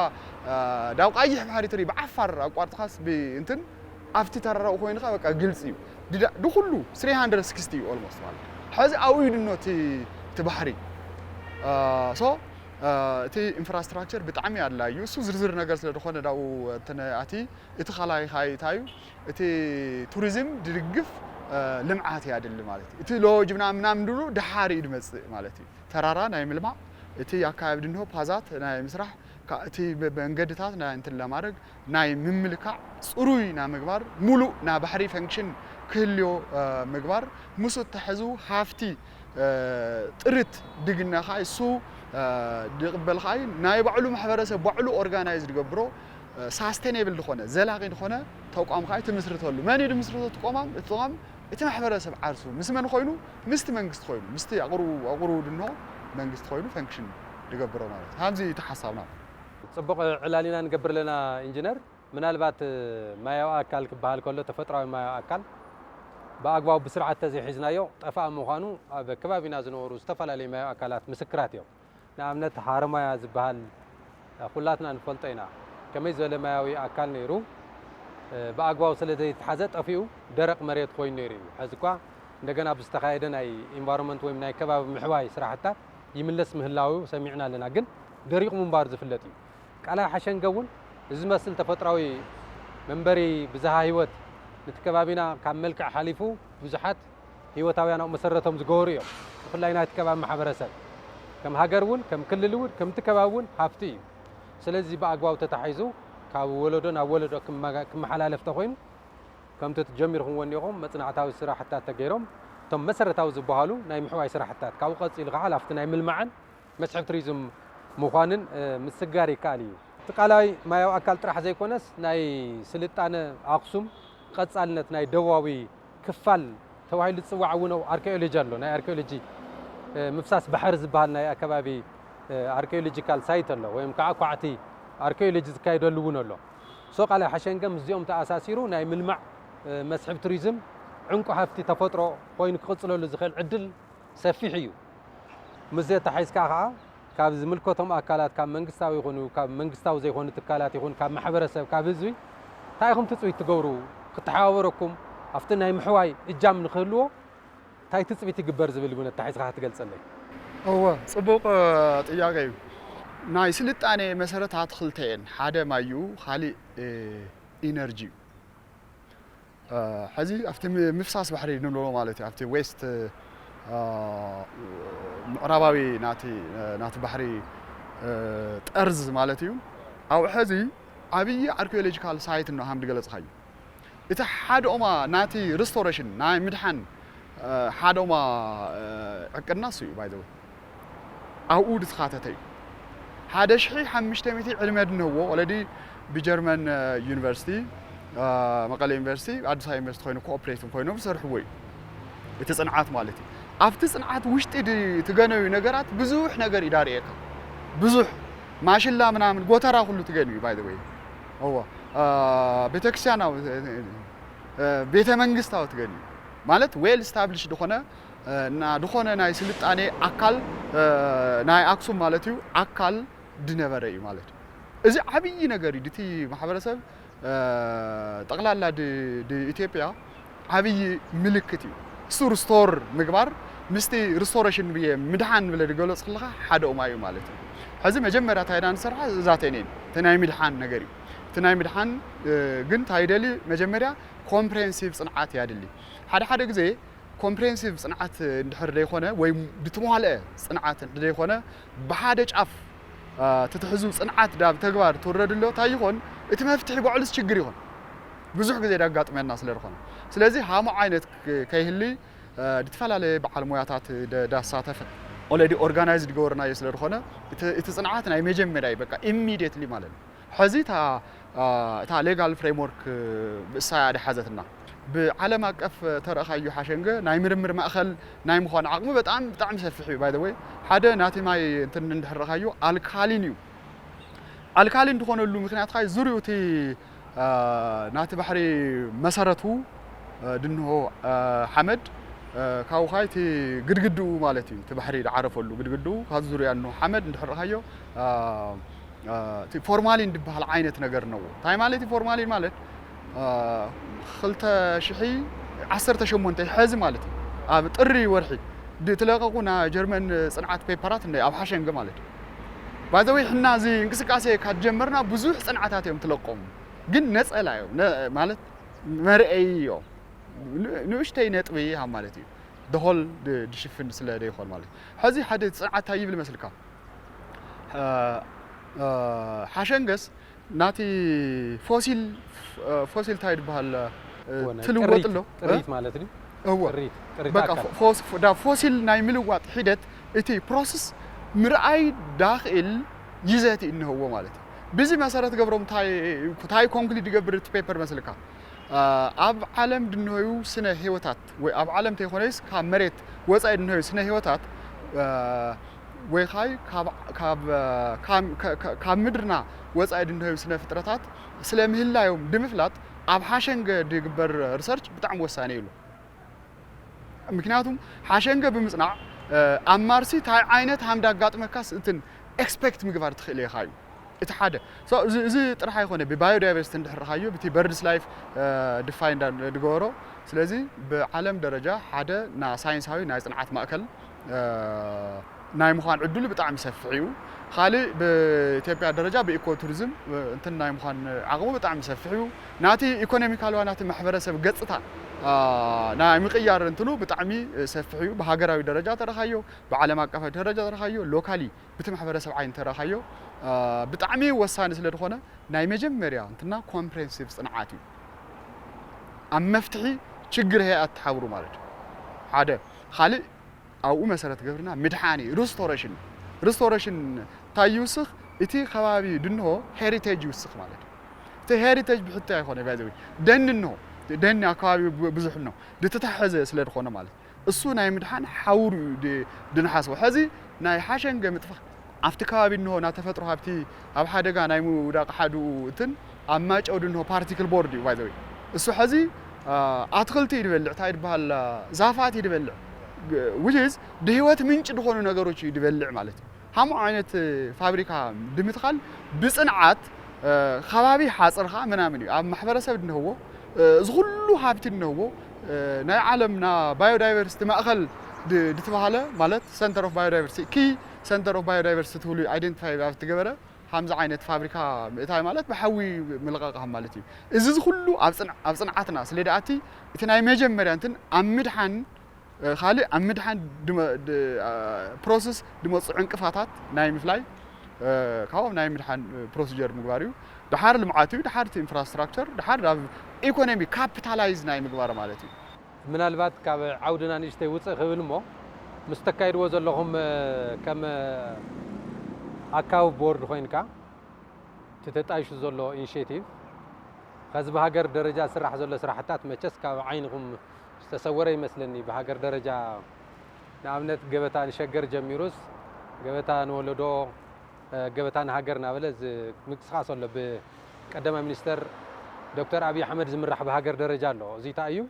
ዳብ ቀይሕ ባሕሪ ትርኢ ብዓፋር ኣቋርጥኻስ እንትን ኣብቲ ተራራኡ ኮይንካ በቃ ግልፂ እዩ። ድኩሉ ስሪ ሃንድረድ ስክስቲ እዩ ኦልሞስት ማለት ሕዚ ኣብኡ እዩ ድኖ እቲ ባሕሪ ሶ እቲ ኢንፍራስትራክቸር ብጣዕሚ ኣድላይ እዩ። እሱ ዝርዝር ነገር ስለ ዝኾነ ዳብኡ ኣቲ እቲ ካልኣይ ካይታ እዩ እቲ ቱሪዝም ድድግፍ ልምዓት እያ ድሊ ማለት እዩ። እቲ ሎጅ ምናምን ምናምን ድሉ ድሓር እዩ ድመፅእ ማለት እዩ። ተራራ ናይ ምልማዕ እቲ ኣካባቢ ድንሆ ፓዛት ናይ ምስራሕ እቲ መንገድታት ናይ እንትን ለማድረግ ናይ ምምልካዕ ፅሩይ ናይ ምግባር ሙሉእ ናይ ባሕሪ ፈንክሽን ክህልዮ ምግባር ምስ እተሐዙ ሃፍቲ ጥርት ድግነ ከዓ እሱ ድቕበል ከዓ ናይ ባዕሉ ማሕበረሰብ ባዕሉ ኦርጋናይዝ ድገብሮ ሳስቴኔብል ዝኾነ ዘላቂ ዝኾነ ተቋም ከዓ ትምስርተሉ መን እዩ ድምስርቶ ትቆማም እቲ ተቋም እቲ ማሕበረሰብ ዓርሱ ምስ መን ኮይኑ ምስቲ መንግስቲ ኮይኑ ምስቲ ኣቕሩ ኣቕሩ ድንሆ መንግስቲ ኮይኑ ፈንክሽን ድገብሮ ማለት ሃምዚ እቲ ሓሳብና ፅቡቕ ዕላል ኢና ንገብር ኣለና ኢንጂነር። ምናልባት ማያዊ ኣካል ክበሃል ከሎ ተፈጥራዊ ማያዊ ኣካል ብኣግባቡ ብስርዓት ተዘይሒዝናዮ ጠፋእ ምዃኑ ኣብ ከባቢና ዝነበሩ ዝተፈላለዩ ማያዊ ኣካላት ምስክራት እዮም። ንኣብነት ሃረማያ ዝበሃል ኩላትና ንፈልጦ ኢና። ከመይ ዝበለ ማያዊ ኣካል ነይሩ ብኣግባቡ ስለ ዘይተሓዘ ጠፊኡ ደረቕ መሬት ኮይኑ ነይሩ እዩ። ሕዚ እኳ እንደገና ብዝተኻየደ ናይ ኢንቫይሮንመንት ወይም ናይ ከባቢ ምሕዋይ ስራሕታት ይምለስ ምህላው ሰሚዕና ኣለና። ግን ደሪቑ ምንባሩ ዝፍለጥ እዩ። ቃላይ ሓሸንገ እውን እዚ ዝመስል ተፈጥራዊ መንበሪ ብዝሃ ህይወት ነቲ ከባቢና ካብ መልክዕ ሓሊፉ ብዙሓት ህይወታውያን ኣብኡ መሰረቶም ዝገበሩ እዮም። ብፍላይ ናይቲ ከባቢ ማሕበረሰብ ከም ሃገር እውን ከም ክልል እውን ከምቲ ከባቢ እውን ሃፍቲ እዩ። ስለዚ ብኣግባቡ ተታሒዙ ካብ ወለዶ ናብ ወለዶ ክመሓላለፍ ተኮይኑ ከምቲ ጀሚርኩምዎ እኒኹም መፅናዕታዊ ስራሕታት ተገይሮም እቶም መሰረታዊ ዝበሃሉ ናይ ምሕዋይ ስራሕታት ካብኡ ቀፂሉ ከዓ ኣብቲ ናይ ምልማዕን መስሕብ ቱሪዝም ምዃንን ምስጋር ይከኣል እዩ። እቲ ቃላዊ ማያዊ ኣካል ጥራሕ ዘይኮነስ ናይ ስልጣነ ኣኽሱም ቀጻልነት ናይ ደቡባዊ ክፋል ተባሂሉ ዝጽዋዕ እውን ኣርኪኦሎጂ ኣሎ። ናይ ኣርኪኦሎጂ ምፍሳስ ባሕሪ ዝበሃል ናይ ኣከባቢ ኣርኪኦሎጂካል ሳይት ኣሎ፣ ወይም ከዓ ኳዕቲ ኣርኪኦሎጂ ዝካየደሉ እውን ኣሎ። ሶ ቃላይ ሓሸንገ ምስዚኦም ተኣሳሲሩ ናይ ምልማዕ መስሕብ ቱሪዝም ዕንቁ ሃፍቲ ተፈጥሮ ኮይኑ ክቕፅለሉ ዝኽእል ዕድል ሰፊሕ እዩ። ምስዚ ኣተሓሒዝካ ከዓ ካብ ዝምልከቶም ኣካላት፣ ካብ መንግስታዊ ይኹኑ ካብ መንግስታዊ ዘይኮኑ ትካላት ይኹን ካብ ማሕበረሰብ፣ ካብ ህዝቢ እንታይ ኢኹም ትፅቢት ትገብሩ? ክተሓባበረኩም ኣብቲ ናይ ምሕዋይ እጃም ንክህልዎ እንታይ ትፅቢት ይግበር ዝብል እውን ኣተሓሒዝካ ክትገልፀለይ። እወ፣ ጽቡቕ ጥያቄ እዩ። ናይ ስልጣኔ መሰረታት ክልተ እየን። ሓደ ማይ እዩ፣ ካሊእ ኢነርጂ እዩ። ሕዚ ኣብቲ ምፍሳስ ባሕሪ ንብሎ ማለት እዩ፣ ኣብቲ ዌስት ምዕራባዊ ናቲ ናቲ ባሕሪ ጠርዝ ማለት እዩ። ኣብኡ ሕዚ ዓብዪ ኣርኪኦሎጂካል ሳይት እንሆ ሃም ዝገለጽካዩ። እቲ ሓደኦማ ናቲ ሪስቶሬሽን ናይ ምድሓን ሓደኦማ ዕቅድና እሱ እዩ። ባይ ዘ ወይ ኣብኡ ዝተኻተተ እዩ። ሓደ ሽሒ ሓሙሽተ ሚእቲ ዕድመ ድንህዎ ኦለዲ ብጀርመን ዩኒቨርሲቲ፣ መቐለ ዩኒቨርሲቲ፣ ኣዲስ ኣበባ ዩኒቨርሲቲ ኮይኑ ኮኦፕሬቲቭ ኮይኖም ዝሰርሕዎ እዩ። እቲ ፅንዓት ማለት እዩ። ኣብቲ ፅንዓት ውሽጢ ትገነዩ ነገራት ብዙሕ ነገር ይዳርእየካ። ብዙሕ ማሽላ ምናምን ጎተራ ኩሉ ትገንዩ ባይ ዘ ወይ። እዎ፣ ቤተክርስትያናዊ፣ ቤተ መንግስታዊ ትገንዩ ማለት ዌል ስታብሊሽ ዝኾነ እና ዝኾነ ናይ ስልጣኔ ኣካል ናይ ኣክሱም ማለት እዩ ኣካል ድነበረ እዩ ማለት እዩ። እዚ ዓብዪ ነገር እዩ ድቲ ማሕበረሰብ ጠቕላላ ድኢትዮጵያ ዓብዪ ምልክት እዩ። እሱ ሪስቶር ምግባር ምስቲ ሪስቶሬሽን ብየ ምድሓን ብለ ድገለፅ ከለካ ሓደ ኡማ እዩ ማለት እዩ። ሕዚ መጀመርያ ታይዳ ንሰርሓ እዛተን እየን እቲ ናይ ምድሓን ነገር እዩ። እቲ ናይ ምድሓን ግን ታይደሊ መጀመርያ ኮምፕሬንሲቭ ፅንዓት ያድሊ። ሓደ ሓደ ግዜ ኮምፕሬንሲቭ ፅንዓት እንድሕር ዘይኮነ ወይ ብትመዋልአ ፅንዓት እንድሕር ዘይኮነ ብሓደ ጫፍ ትትሕዙ ፅንዓት ዳብ ተግባር ትውረድ ኣሎ እንታይ ይኾን እቲ መፍትሒ በዕሉስ ችግር ይኾን ብዙሕ ግዜ ዳጋጥመና ስለ ዝኾነ ስለዚ ሃሞ ዓይነት ከይህሊ ድትፈላለየ በዓል ሞያታት ዳሳተፈ ኦለዲ ኦርጋናይዝ ድገበርናዮ ስለ ዝኾነ እቲ ፅንዓት ናይ መጀመርያ በቃ ኢሚዲየትሊ ማለት ነው። ሕዚ እታ ሌጋል ፍሬምወርክ ብእሳያ ድሓዘትና ብዓለም ኣቀፍ ተረእኻዩ ሓሸንገ ናይ ምርምር ማእኸል ናይ ምዃን ዓቕሙ በጣም ብጣዕሚ ሰፊሕ እዩ። ባይ ወይ ሓደ ናቲ ማይ እንትን እንድሕር ረኻዩ ኣልካሊን እዩ። ኣልካሊን ዝኾነሉ ምክንያት ካይ ዙሪኡ እቲ ናቲ ባሕሪ መሰረቱ ድንሆ ሓመድ ካብኡ ካይ እቲ ግድግድኡ ማለት እዩ እቲ ባሕሪ ድዓረፈሉ ግድግድኡ ካብ ዙሪያ እንሆ ሓመድ እንድሕር ረኻዮ እቲ ፎርማሊን ዝበሃል ዓይነት ነገር ነዎ። እንታይ ማለት እዩ ፎርማሊን ማለት ክልተ ሽሒ ዓሰርተ ሸሞንተ ሕዚ ማለት እዩ ኣብ ጥሪ ወርሒ ድትለቀቁ ና ጀርመን ፅንዓት ፔፐራት እንደ ኣብ ሓሸንገ ማለት እዩ። ባዘወይ ሕና እዚ እንቅስቃሴ ካብ ጀመርና ብዙሕ ፅንዓታት እዮም ትለቆሙ ግን ነፀላ እዮም ማለት መርአይ እዮም ንእሽተይ ነጥቢ ሃብ ማለት እዩ። ደሆል ድሽፍን ስለ ደይኮን ማለት እዩ። ሕዚ ሓደ ፅንዓት እንታይ ይብል መስልካ ሓሸንገስ ናቲ ፎሲል ፎሲል እንታይ ዝበሃል ትልወጥ ኣሎ ጥሪት ማለት እዩ። እወ ጥሪት ጥሪት በቃ ኣካል ፎስ- ዳ- ፎሲል ናይ ምልዋጥ ሒደት እቲ ፕሮሰስ ምርኣይ ዳኽእል ይዘት እንህዎ ማለት እዩ። ብዚ መሰረት ገብሮም እንታይ እንታይ ኮንክሉድ ይገብር እቲ ፔፐር መስልካ ኣብ ዓለም ድንሆዩ ስነ ህይወታት ወይ ኣብ ዓለም ተይኮነይስ ካብ መሬት ወፃኢ ድንሆዩ ስነ ህይወታት ወይ ኻይ ካብ ምድርና ወፃኢ ድንሆዩ ስነ ፍጥረታት ስለ ምህላዮም ድምፍላጥ ኣብ ሓሸንገ ድግበር ሪሰርች ብጣዕሚ ወሳኒ ይብሉ። ምክንያቱም ሓሸንገ ብምፅናዕ ኣብ ማርሲ እንታይ ዓይነት ሃምዳ ኣጋጥመካስ እንትን ኤክስፔክት ምግባር ትኽእል ኢኻ እዩ። እቲ ሓደ እዚ ጥራሕ ኣይኮነ ብባዮዳይቨርሲቲ እንድሕር ረኻዮ ብቲ በርድስ ላይፍ ድፋይ ድገበሮ ስለዚ ብዓለም ደረጃ ሓደ ና ሳይንሳዊ ናይ ፅንዓት ማእከል ናይ ምዃን ዕድሉ ብጣዕሚ ሰፍሕ እዩ። ካልእ ብኢትዮጵያ ደረጃ ብኢኮ ቱሪዝም እንትን ናይ ምዃን ዓቕሙ ብጣዕሚ ሰፍሕ እዩ። ናቲ ኢኮኖሚካል ዋ ናቲ ማሕበረሰብ ገፅታ ናይ ምቕያር እንትኑ ብጣዕሚ ሰፍሕ እዩ። ብሃገራዊ ደረጃ ተረኻዮ፣ ብዓለም ኣቀፋዊ ደረጃ ተረኻዮ፣ ሎካሊ ብቲ ማሕበረሰብ ዓይን ተረኻዮ ብጣዕሚ ወሳኒ ስለ ዝኾነ ናይ መጀመርያ እንትና ኮምፕሬንሲቭ ፅንዓት እዩ። ኣብ መፍትሒ ችግር ሀ ኣተሓብሩ ማለት እዩ። ሓደ ካልእ ኣብኡ መሰረት ገብርና ምድሓኒ ሪስቶሬሽን ሪስቶሬሽን እንታይ ይውስኽ? እቲ ከባቢ ድንሆ ሄሪቴጅ ይውስኽ ማለት እዩ። እቲ ሄሪቴጅ ብሕቶ ኣይኮነ ባይዘዊ ደኒ እንሆ ደኒ ኣከባቢ ብዙሕ እንሆ ድተታሐዘ ስለ ዝኾነ ማለት እሱ ናይ ምድሓን ሓውሩ ድንሓስቦ ሕዚ ናይ ሓሸንገ ምጥፋ ኣብቲ ከባቢ እንሆ ናብ ተፈጥሮ ሃብቲ ኣብ ሓደጋ ናይ ምውዳቕ ሓድኡ እትን ኣብ ማጨው ድንሆ ፓርቲክል ቦርድ እዩ ባይዘዊ እሱ ሕዚ ኣትክልቲ ይድበልዕ እንታይ ድበሃል ዛፋት ይድበልዕ which is ድህይወት ምንጭ ዝኾኑ ነገሮች እዩ ድበልዕ ማለት እዩ። ሃምኡ ዓይነት ፋብሪካ ብምትኻል ብፅንዓት ከባቢ ሓፅርኻ ምናምን እዩ ኣብ ማሕበረሰብ እንህዎ እዚ ኩሉ ሃብቲ እንህዎ ናይ ዓለምና ባዮዳይቨርሲቲ ማእኸል ድትባሃለ ማለት center of biodiversity key center of biodiversity ትብሉ ኣይደንቲፋይ ኣብ ትገበረ ሃምዚ ዓይነት ፋብሪካ ምእታይ ማለት ብሓዊ ምልቃቕ ማለት እዩ። እዚ ኩሉ ኣብ ፅንዓትና ስለ ድኣቲ እቲ ናይ መጀመርያ እንትን ኣብ ምድሓን ካልእ ኣብ ምድሓን ፕሮሰስ ድመፁ ዕንቅፋታት ናይ ምፍላይ ካብኦም ናይ ምድሓን ፕሮሲጀር ምግባር እዩ። ድሓር ልምዓት እዩ፣ ድሓር እቲ ኢንፍራስትራክቸር፣ ድሓር ናብ ኢኮኖሚ ካፒታላይዝ ናይ ምግባር ማለት እዩ። ምናልባት ካብ ዓውድና ንእሽተይ ውፅእ ክብል እሞ ምስ ተካይድዎ ዘለኹም ከም ኣካዊ ቦርድ ኮይንካ እቲ ተጣይሹ ዘሎ ኢኒሽቲቭ ከዚ ብሃገር ደረጃ ዝስራሕ ዘሎ ስራሕታት መቸስ ካብ ዓይንኹም ዝተሰወረ ይመስለኒ። ብሃገር ደረጃ ንኣብነት ገበታ ንሸገር ጀሚሩስ ገበታ ንወለዶ ገበታ ንሃገር እናበለ ምንቅስቃስ ኣሎ። ብቀዳማይ ሚኒስተር ዶክተር ኣብይ ኣሕመድ ዝምራሕ ብሃገር ደረጃ ኣሎ። እዚ እንታይ እዩ?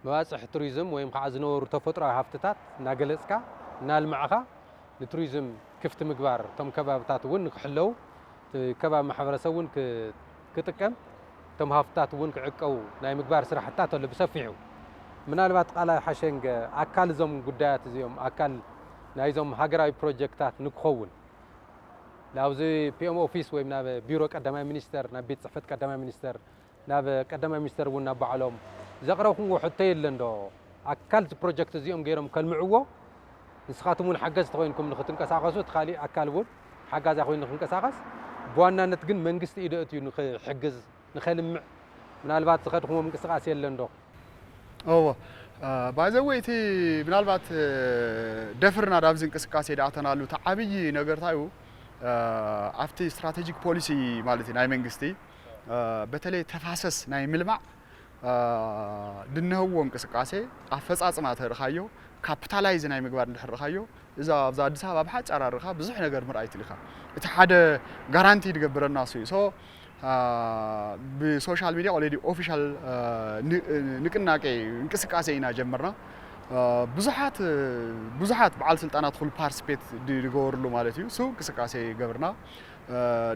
መባፅሒ ቱሪዝም ወይም ከዓ ዝነበሩ ተፈጥሮዊ ሃፍትታት እናገለፅካ እናልማዕኻ ንቱሪዝም ክፍቲ ምግባር እቶም ከባብታት እውን ንክሕለው እቲ ከባቢ ማሕበረሰብ እውን ክጥቀም እቶም ሃፍትታት እውን ክዕቀቡ ናይ ምግባር ስራሕታት ኣሎ ብሰፊሑ። ምናልባት ቃላይ ሓሸንገ ኣካል እዞም ጉዳያት እዚኦም ኣካል ናይዞም ሃገራዊ ፕሮጀክታት ንክኸውን ናብዚ ፒኤም ኦፊስ ወይ ናብ ቢሮ ቀዳማይ ሚኒስተር ናብ ቤት ፅሕፈት ቀዳማይ ሚኒስተር ናብ ቀዳማይ ሚኒስተር እውን ናብ ባዕሎም ዘቕረብኩምዎ ሕቶ የለን ዶ? ኣካል እዚ ፕሮጀክት እዚኦም ገይሮም ከልምዕዎ ንስኻትም እውን ሓገዝቲ ኮይንኩም ንክትንቀሳቐሱ እቲ ካሊእ ኣካል እውን ሓጋዛይ ኮይኑ ንክንቀሳቐስ ብዋናነት ግን መንግስቲ ኢደ እትዩ ንክሕግዝ ንኸልምዕ ምናልባት ዝኸድኩምዎ ምንቅስቃስ የለን ዶ? እዎ ባይዘወይ እቲ ምናልባት ደፍርና ዳብዚ እንቅስቃሴ ዳኣተናሉ እቲ ዓብዪ ነገር እንታይ እዩ ኣብቲ ስትራቴጂክ ፖሊሲ ማለት እዩ ናይ መንግስቲ በተለይ ተፋሰስ ናይ ምልማዕ ድንህዎ እንቅስቃሴ ኣፈፃፅማ ተርኻዮ ካፒታላይዝ ናይ ምግባር እንድሕር ርኻዮ እዛ ኣብዛ ኣዲስ ኣበባ ብሓጫር ኣርኻ ብዙሕ ነገር ምርኣይ ትልካ እቲ ሓደ ጋራንቲ ድገብረና እሱ እዩ ብሶሻል ሚድያ ኦልሬዲ ኦፊሻል ንቅናቄ እንቅስቃሴ ኢና ጀመርና ብዙሓት ብዙሓት በዓል ስልጣናት ኩሉ ፓርቲስፔት ድገበርሉ ማለት እዩ እሱ እንቅስቃሴ ገብርና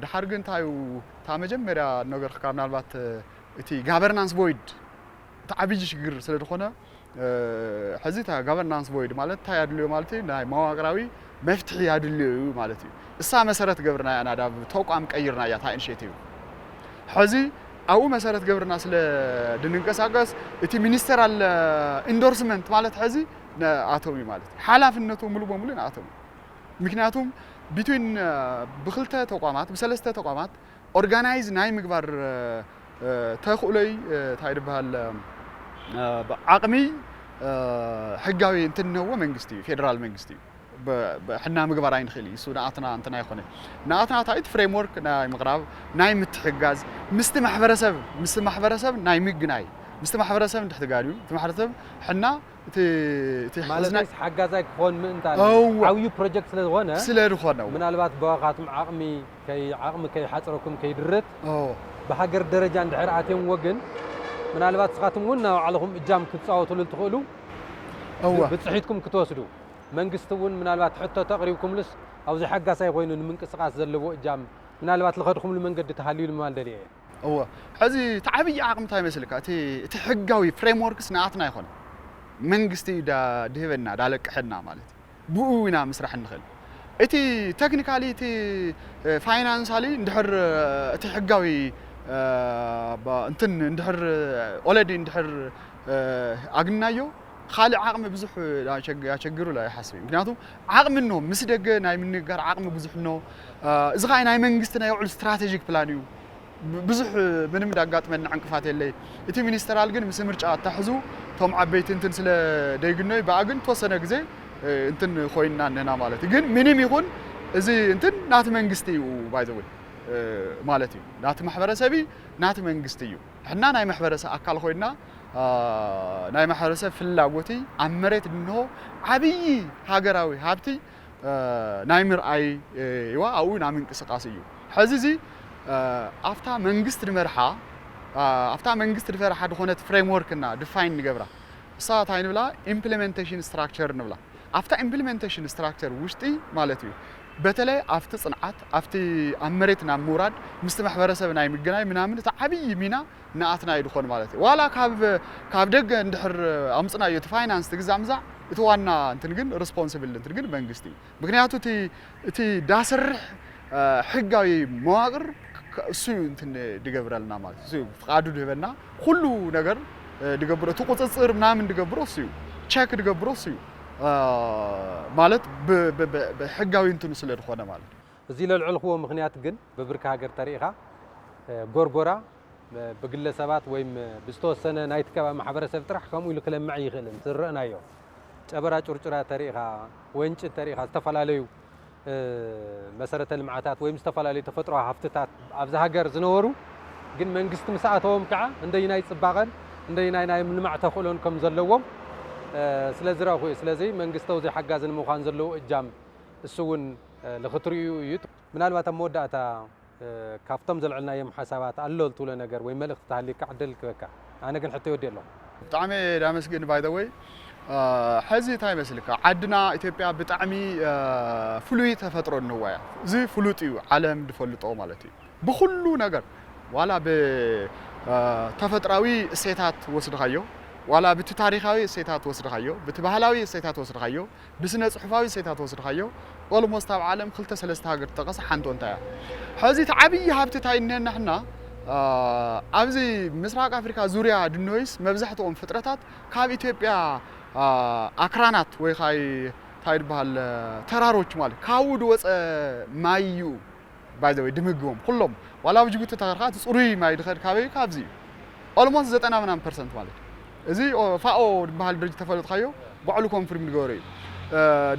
ድሓር ግን እንታይ እታ መጀመርያ ነገር ካብ ምናልባት እቲ ጋቨርናንስ ቮይድ እቲ ዓብዪ ሽግር ስለ ዝኾነ ሕዚ እታ ጋቨርናንስ ቮይድ ማለት እንታይ ኣድልዮ ማለት እዩ ናይ መዋቅራዊ መፍትሒ ኣድልዮ እዩ ማለት እዩ እሳ መሰረት ገብርና እያ ናብ ተቋም ቀይርና እያ እታ ኢኒሽቲቭ ሕዚ ኣብኡ መሰረት ገብርና ስለ ድንንቀሳቀስ እቲ ሚኒስተራል ኢንዶርስመንት ማለት ሕዚ ንኣቶም እዩ ማለት እዩ ሓላፍነቱ ሙሉ በሙሉ ንኣቶም እዩ ምክንያቱም ቢትዊን ብክልተ ተቋማት ብሰለስተ ተቋማት ኦርጋናይዝ ናይ ምግባር ተኽእሎይ እንታይ ድበሃል ዓቕሚ ሕጋዊ እንትንህዎ መንግስቲ እዩ ፌደራል መንግስቲ እዩ ሕና ምግባር ኣይንኽእል እዩ እሱ ንኣትና እንትና ይኾነ ንኣትና ታይት ፍሬምወርክ ናይ ምቕራብ ናይ ምትሕጋዝ ምስቲ ማሕበረሰብ ምስቲ ማሕበረሰብ ናይ ምግናይ ምስቲ ማሕበረሰብ እንድሕትጋር እዩ እቲ ማሕበረሰብ ሕና እቲ እቲ ሕዝና ማለትስ ሓጋዛይ ክኾን ምእንታን እወ። ዓብዩ ፕሮጀክት ስለ ዝኾነ ስለ ዝኾነ እወ። ምናልባት ብዋኻትም ዓቕሚ ከይ ዓቕሚ ከይሓፅረኩም ከይድርት እወ። ብሃገር ደረጃ እንድሕር ኣትዮምዎ ግን ምናልባት ንስኻትም እውን ናብ ባዕልኹም እጃም ክትፃወቱሉ ትኽእሉ እወ። ብፅሒትኩም ክትወስዱ መንግስቲ እውን ምናልባት ሕቶ ተቕሪብኩምሉስ ኣብዚ ሓጋሳይ ኮይኑ ንምንቅስቃስ ዘለዎ እጃም ምናልባት ልኸድኹምሉ መንገዲ ተሃልዩ ልማል ደልየ እየ እወ ሕዚ እቲ ዓብዪ ዓቕሚ እንታይ ይመስልካ እቲ እቲ ሕጋዊ ፍሬምወርክስ ንኣትና ኣይኮነ መንግስቲ እዩ ዳ ድህበና ዳለቅሐና ማለት እዩ ብኡ ኢና ምስራሕ እንኽእል እቲ ቴክኒካሊ እቲ ፋይናንሳሊ እንድሕር እቲ ሕጋዊ እንትን እንድሕር ኦለዲ እንድሕር ኣግናዮ ካልእ ዓቕሚ ብዙሕ ያቸግሩ ላ ይሓስብ እዩ ምክንያቱ ዓቕሚ ኖ ምስ ደገ ናይ ምንጋር ዓቕሚ ብዙሕ ኖ እዚ ኸዓ ናይ መንግስቲ ናይ ውዕል ስትራቴጂክ ፕላን እዩ ብዙሕ ምንም ዳጋጥመና ዕንቅፋት የለይ እቲ ሚኒስተራል ግን ምስ ምርጫ ኣታሕዙ እቶም ዓበይቲ እንትን ስለ ደይግነዩ ብኣ ግን ተወሰነ ግዜ እንትን ኮይንና እነና ማለት እዩ ግን ምንም ይኹን እዚ እንትን ናቲ መንግስቲ እዩ፣ by the way፣ ማለት እዩ። ናቲ ማሕበረሰብ እዩ፣ ናቲ መንግስቲ እዩ። ሕና ናይ ማሕበረሰብ ኣካል ኮይና፣ ናይ ማሕበረሰብ ፍላጎት እዩ። ኣብ መሬት እንሆ ዓብዪ ሃገራዊ ሃብቲ ናይ ምርኣይ እዋ ኣብኡ ናብ ምንቅስቃስ እዩ። ሕዚ እዚ ኣብታ መንግስቲ ድመርሓ ኣብታ መንግስቲ ድፈርሓ ድኾነት ፍሬምወርክ እና ድፋይን ንገብራ። እሳ እንታይ ንብላ? ኢምፕሊመንቴሽን ስትራክቸር ንብላ። ኣብታ ኢምፕሊመንቴሽን ስትራክቸር ውሽጢ ማለት እዩ። በተለይ ኣብቲ ጽንዓት ኣብቲ ኣብ መሬት ናብ ምውራድ ምስቲ ማሕበረሰብ ናይ ምግናይ ምናምን እቲ ዓብዪ ሚና ንኣትና እዩ ድኾን ማለት እዩ። ዋላ ካብ ካብ ደገ እንድሕር ኣምጽናዮ እቲ ፋይናንስ ትግዛዕ ምዛዕ እቲ ዋና እንትን ግን ሪስፖንሲብል እንትን ግን መንግስቲ እዩ። ምክንያቱ እቲ እቲ ዳሰርሕ ሕጋዊ መዋቅር እሱ እዩ እንትን ድገብረልና ማለት እዩ። ፍቃዱ ድህበና ኩሉ ነገር ድገብሮ እቲ ቁፅፅር ምናምን ድገብሮ እሱ እዩ። ቸክ ድገብሮ እሱ እዩ ማለት ሕጋዊ እንትኑ ስለ ድኾነ ማለት እዩ። እዚ ለልዕልክዎ ምክንያት ግን ብብርኪ ሃገር ተሪኢኻ ጎርጎራ ብግለሰባት ወይም ብዝተወሰነ ናይቲ ከባቢ ማሕበረሰብ ጥራሕ ከምኡ ኢሉ ክለምዕ ኣይኽእልን። ዝረአናዮ ጨበራ ጩርጩራ ተሪኢኻ፣ ወንጭ ተሪኢኻ፣ ዝተፈላለዩ መሰረተ ልምዓታት ወይም ዝተፈላለዩ ተፈጥሮ ሃፍትታት ኣብዚ ሃገር ዝነበሩ ግን መንግስቲ ምስ ኣተዎም ከዓ እንደይናይ ፅባቐን እንደይናይ ናይ ምልማዕ ተኽእሎን ከም ዘለዎም ስለ ዝረእኹ እዩ። ስለዚ መንግስቲ ኣብዚ ሓጋዚ ንምዃን ዘለዎ እጃም እሱ እውን ልኽትሪኡ እዩ። ምናልባት ኣብ መወዳእታ ካብቶም ዘልዕልናዮም ሓሳባት ኣሎ ትብሎ ነገር ወይ መልእኽቲ ተሃልዩካ ዕድል ክበካ። ኣነ ግን ሕቶ ይወዲ ኣለኹ። ብጣዕሚ ዳመስግን by the way። ሕዚ እንታይ ይመስልካ ዓድና ኢትዮጵያ ብጣዕሚ ፍሉይ ተፈጥሮ እንዋ እያ። እዚ ፍሉጥ እዩ፣ ዓለም ዝፈልጦ ማለት እዩ። ብኩሉ ነገር ዋላ ብተፈጥራዊ እሴታት ወስድኻዮ፣ ዋላ ብቲ ታሪካዊ እሴታት ወስድኻዮ፣ ብቲ ባህላዊ እሴታት ወስድኻዮ፣ ብስነ ጽሑፋዊ እሴታት ወስድኻዮ ኦልሞስት ኣብ ዓለም ክልተ ሰለስተ ሃገር ትጠቐስ ሓንቶ እንታይ እያ። ሕዚ እቲ ዓብዪ ሃብቲ እንታይ እነና ሕና ኣብዚ ምስራቅ ኣፍሪካ ዙርያ ድኖይስ መብዛሕትኦም ፍጥረታት ካብ ኢትዮጵያ ኣክራናት ወይ ኻይ እንታይ ድበሃል ተራሮች ማለት ካብኡ ድወፀ ማይ እዩ። By the way ድምግቦም ኩሎም ዋላ ኣብ ጅቡቲ ተኸርካ እቲ ፅሩይ ማይ ድኸድ ካበይ ካብዚ እዩ። ኦልሞስት ዘጠና ምናምን ፐርሰንት ማለት እዩ። እዚ ፋኦ ዝበሃል ድርጅት ተፈለጥካዮ ባዕሉ ኮንፍርም ዝገበረ እዩ።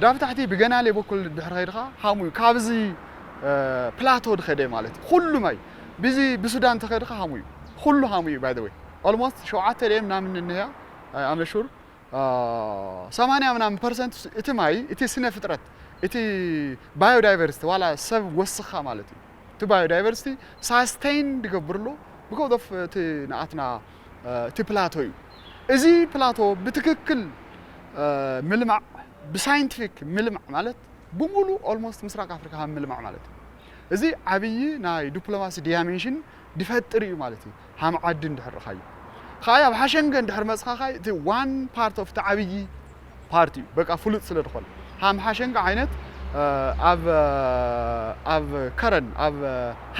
ዳብ ታሕቲ ብገናሌ በኩል ድሕር ከይድኻ ሃሙ እዩ። ካብዚ ፕላቶ ድኸደ ማለት እዩ። ኩሉ ማይ ብዚ ብሱዳን ተኸድካ ሃሙ እዩ። ኩሉ ሃሙ እዩ። By the way ኦልሞስት ሸውዓተ ድየ ምናምን እንህያ ኣመሹር ሰማንያ ምናምን ፐርሰንት እቲ ማይ እቲ ስነ ፍጥረት እቲ ባዮዳይቨርሲቲ ዋላ ሰብ ወስኻ ማለት እዩ። እቲ ባዮዳይቨርሲቲ ሳስቴን ድገብር ኣሎ because of እቲ ንኣትና እቲ ፕላቶ እዩ። እዚ ፕላቶ ብትክክል ምልማዕ ብሳይንቲፊክ ምልማዕ ማለት ብሙሉ ኦልሞስት ምስራቅ ኣፍሪካ ከም ምልማዕ ማለት እዩ። እዚ ዓብዪ ናይ ዲፕሎማሲ ዲያሜንሽን ድፈጥር እዩ ማለት እዩ። ሃም ዓዲ እንድሕር ርኻዩ ኻይ ኣብ ሓሸንገ እንድሕር መፅኻ ኻይ እቲ ዋን ፓርት ኦፍ እቲ ዓብዪ ፓርቲ እዩ። በቃ ፍሉጥ ስለ ዝኾነ ሃም ሓሸንገ ዓይነት ኣብ ኣብ ከረን ኣብ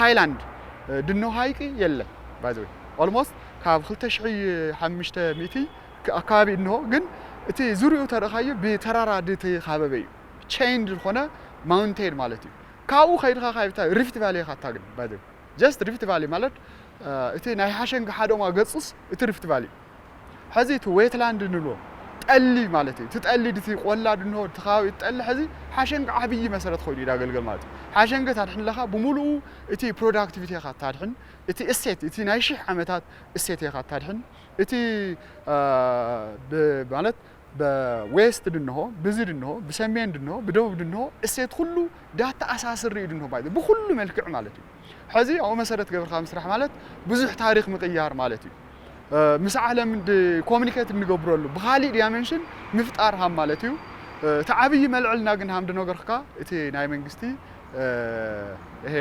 ሃይላንድ ድኖ ሃይቂ የለን። By the way ኦልሞስት ካብ ክልተ ሽሕ ሓሙሽተ ሚእቲ ኣካባቢ እንሆ ግን እቲ ዙሪኡ ተረኻዩ ብተራራ ድተኻበበ እዩ። ቼይንድ ዝኾነ ማውንቴን ማለት እዩ። ካብኡ ከይድኻ ካብ ሪፍት ቫሊ ኢኻ እታግን። By the way just ሪፍት ቫሊ ማለት እቲ ናይ ሓሸንገ ሓደማ ገፁስ እቲ ሪፍት ቫሊ እዩ። ሕዚ እቲ ዌትላንድ ንብሎ ጠሊ ማለት እዩ። እቲ ጠሊ ድቲ ቆላ ድንሆ እቲ ከባቢ ጠሊ ሕዚ ሓሸንገ ዓብዪ መሰረት ኮይኑ እዩ ዳገልገል ማለት እዩ። ሓሸንገ ታድሕን ለኻ ብሙሉኡ እቲ ፕሮዳክቲቪቲ ኢኻ ታድሕን እቲ እሴት እቲ ናይ ሽሕ ዓመታት እሴት ኢኻ ታድሕን እቲ ማለት ብዌስት ድንሆ ብዚ ድንሆ ብሰሜን ድንሆ ብደቡብ ድንሆ እሴት ኩሉ ዳተኣሳስር እዩ ድንሆ ማለት ብኩሉ መልክዕ ማለት እዩ። ሕዚ ኣብኡ መሰረት ገብርካ ምስራሕ ማለት ብዙሕ ታሪክ ምቅያር ማለት እዩ። ምስ ዓለም ኮሚኒኬት እንገብረሉ ብካሊእ ዲያሜንሽን ምፍጣር ሃም ማለት እዩ። እቲ ዓብዪ መልዕልና ግን ሃም ድነገርካ እቲ ናይ መንግስቲ ይሄ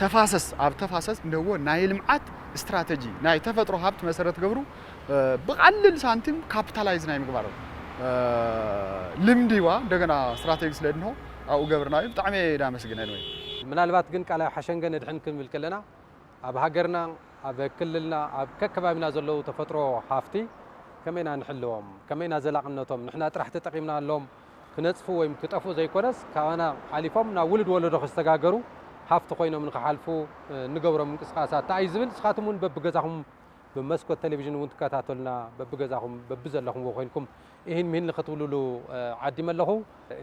ተፋሰስ ኣብ ተፋሰስ እንደዎ ናይ ልምዓት ስትራተጂ ናይ ተፈጥሮ ሃብት መሰረት ገብሩ ብቃልል ሳንቲም ካፒታላይዝ ናይ ምግባር ልምዲ ዋ እንደገና ስትራቴጂ ስለ ድንሆ ኣብኡ ገብርና እዩ። ብጣዕሚ ዳመስግነ ወይ ምናልባት ግን ቃላይ ሓሸንገ ነድሕን ክንብል ከለና ኣብ ሃገርና ኣብ ክልልና ኣብ ከከባቢና ዘለዉ ተፈጥሮ ሃፍቲ ከመይና ንሕልዎም ከመይና ዘላቕነቶም ንሕና ጥራሕ ተጠቒምናሎም ክነፅፉ ወይም ክጠፍኡ ዘይኮነስ ካባና ሓሊፎም ናብ ውሉድ ወለዶ ክሰጋገሩ ሃፍቲ ኮይኖም ንክሓልፉ እንገብሮም ምንቅስቃሳት እንታይ እዩ ዝብል ንስኻትም እውን በብገዛኹም ብመስኮት ቴሌቪዥን እውን ትከታተሉና፣ በብገዛኹም በብዘለኹምዎ ኮይንኩም እሂን ምሂን ንክትብሉሉ ዓዲመ ኣለኹ።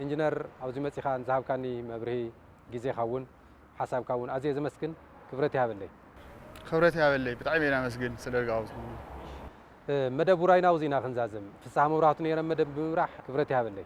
ኢንጂነር፣ ኣብዚ መጺኻ ንዝሃብካኒ መብርሂ፣ ግዜኻ እውን ሓሳብካ እውን ኣዝየ ዘመስግን። ክብረት ይሃበለይ። ክብረት ይሃበለይ። ብጣዕሚ እየ ኣመስግን ስለ ርጋውትኩም። መደብ ውራይና ውዚና ክንዛዝም። ፍስሃ መብራህቱ ነይረ መደብ ብምምራሕ። ክብረት ይሃበለይ።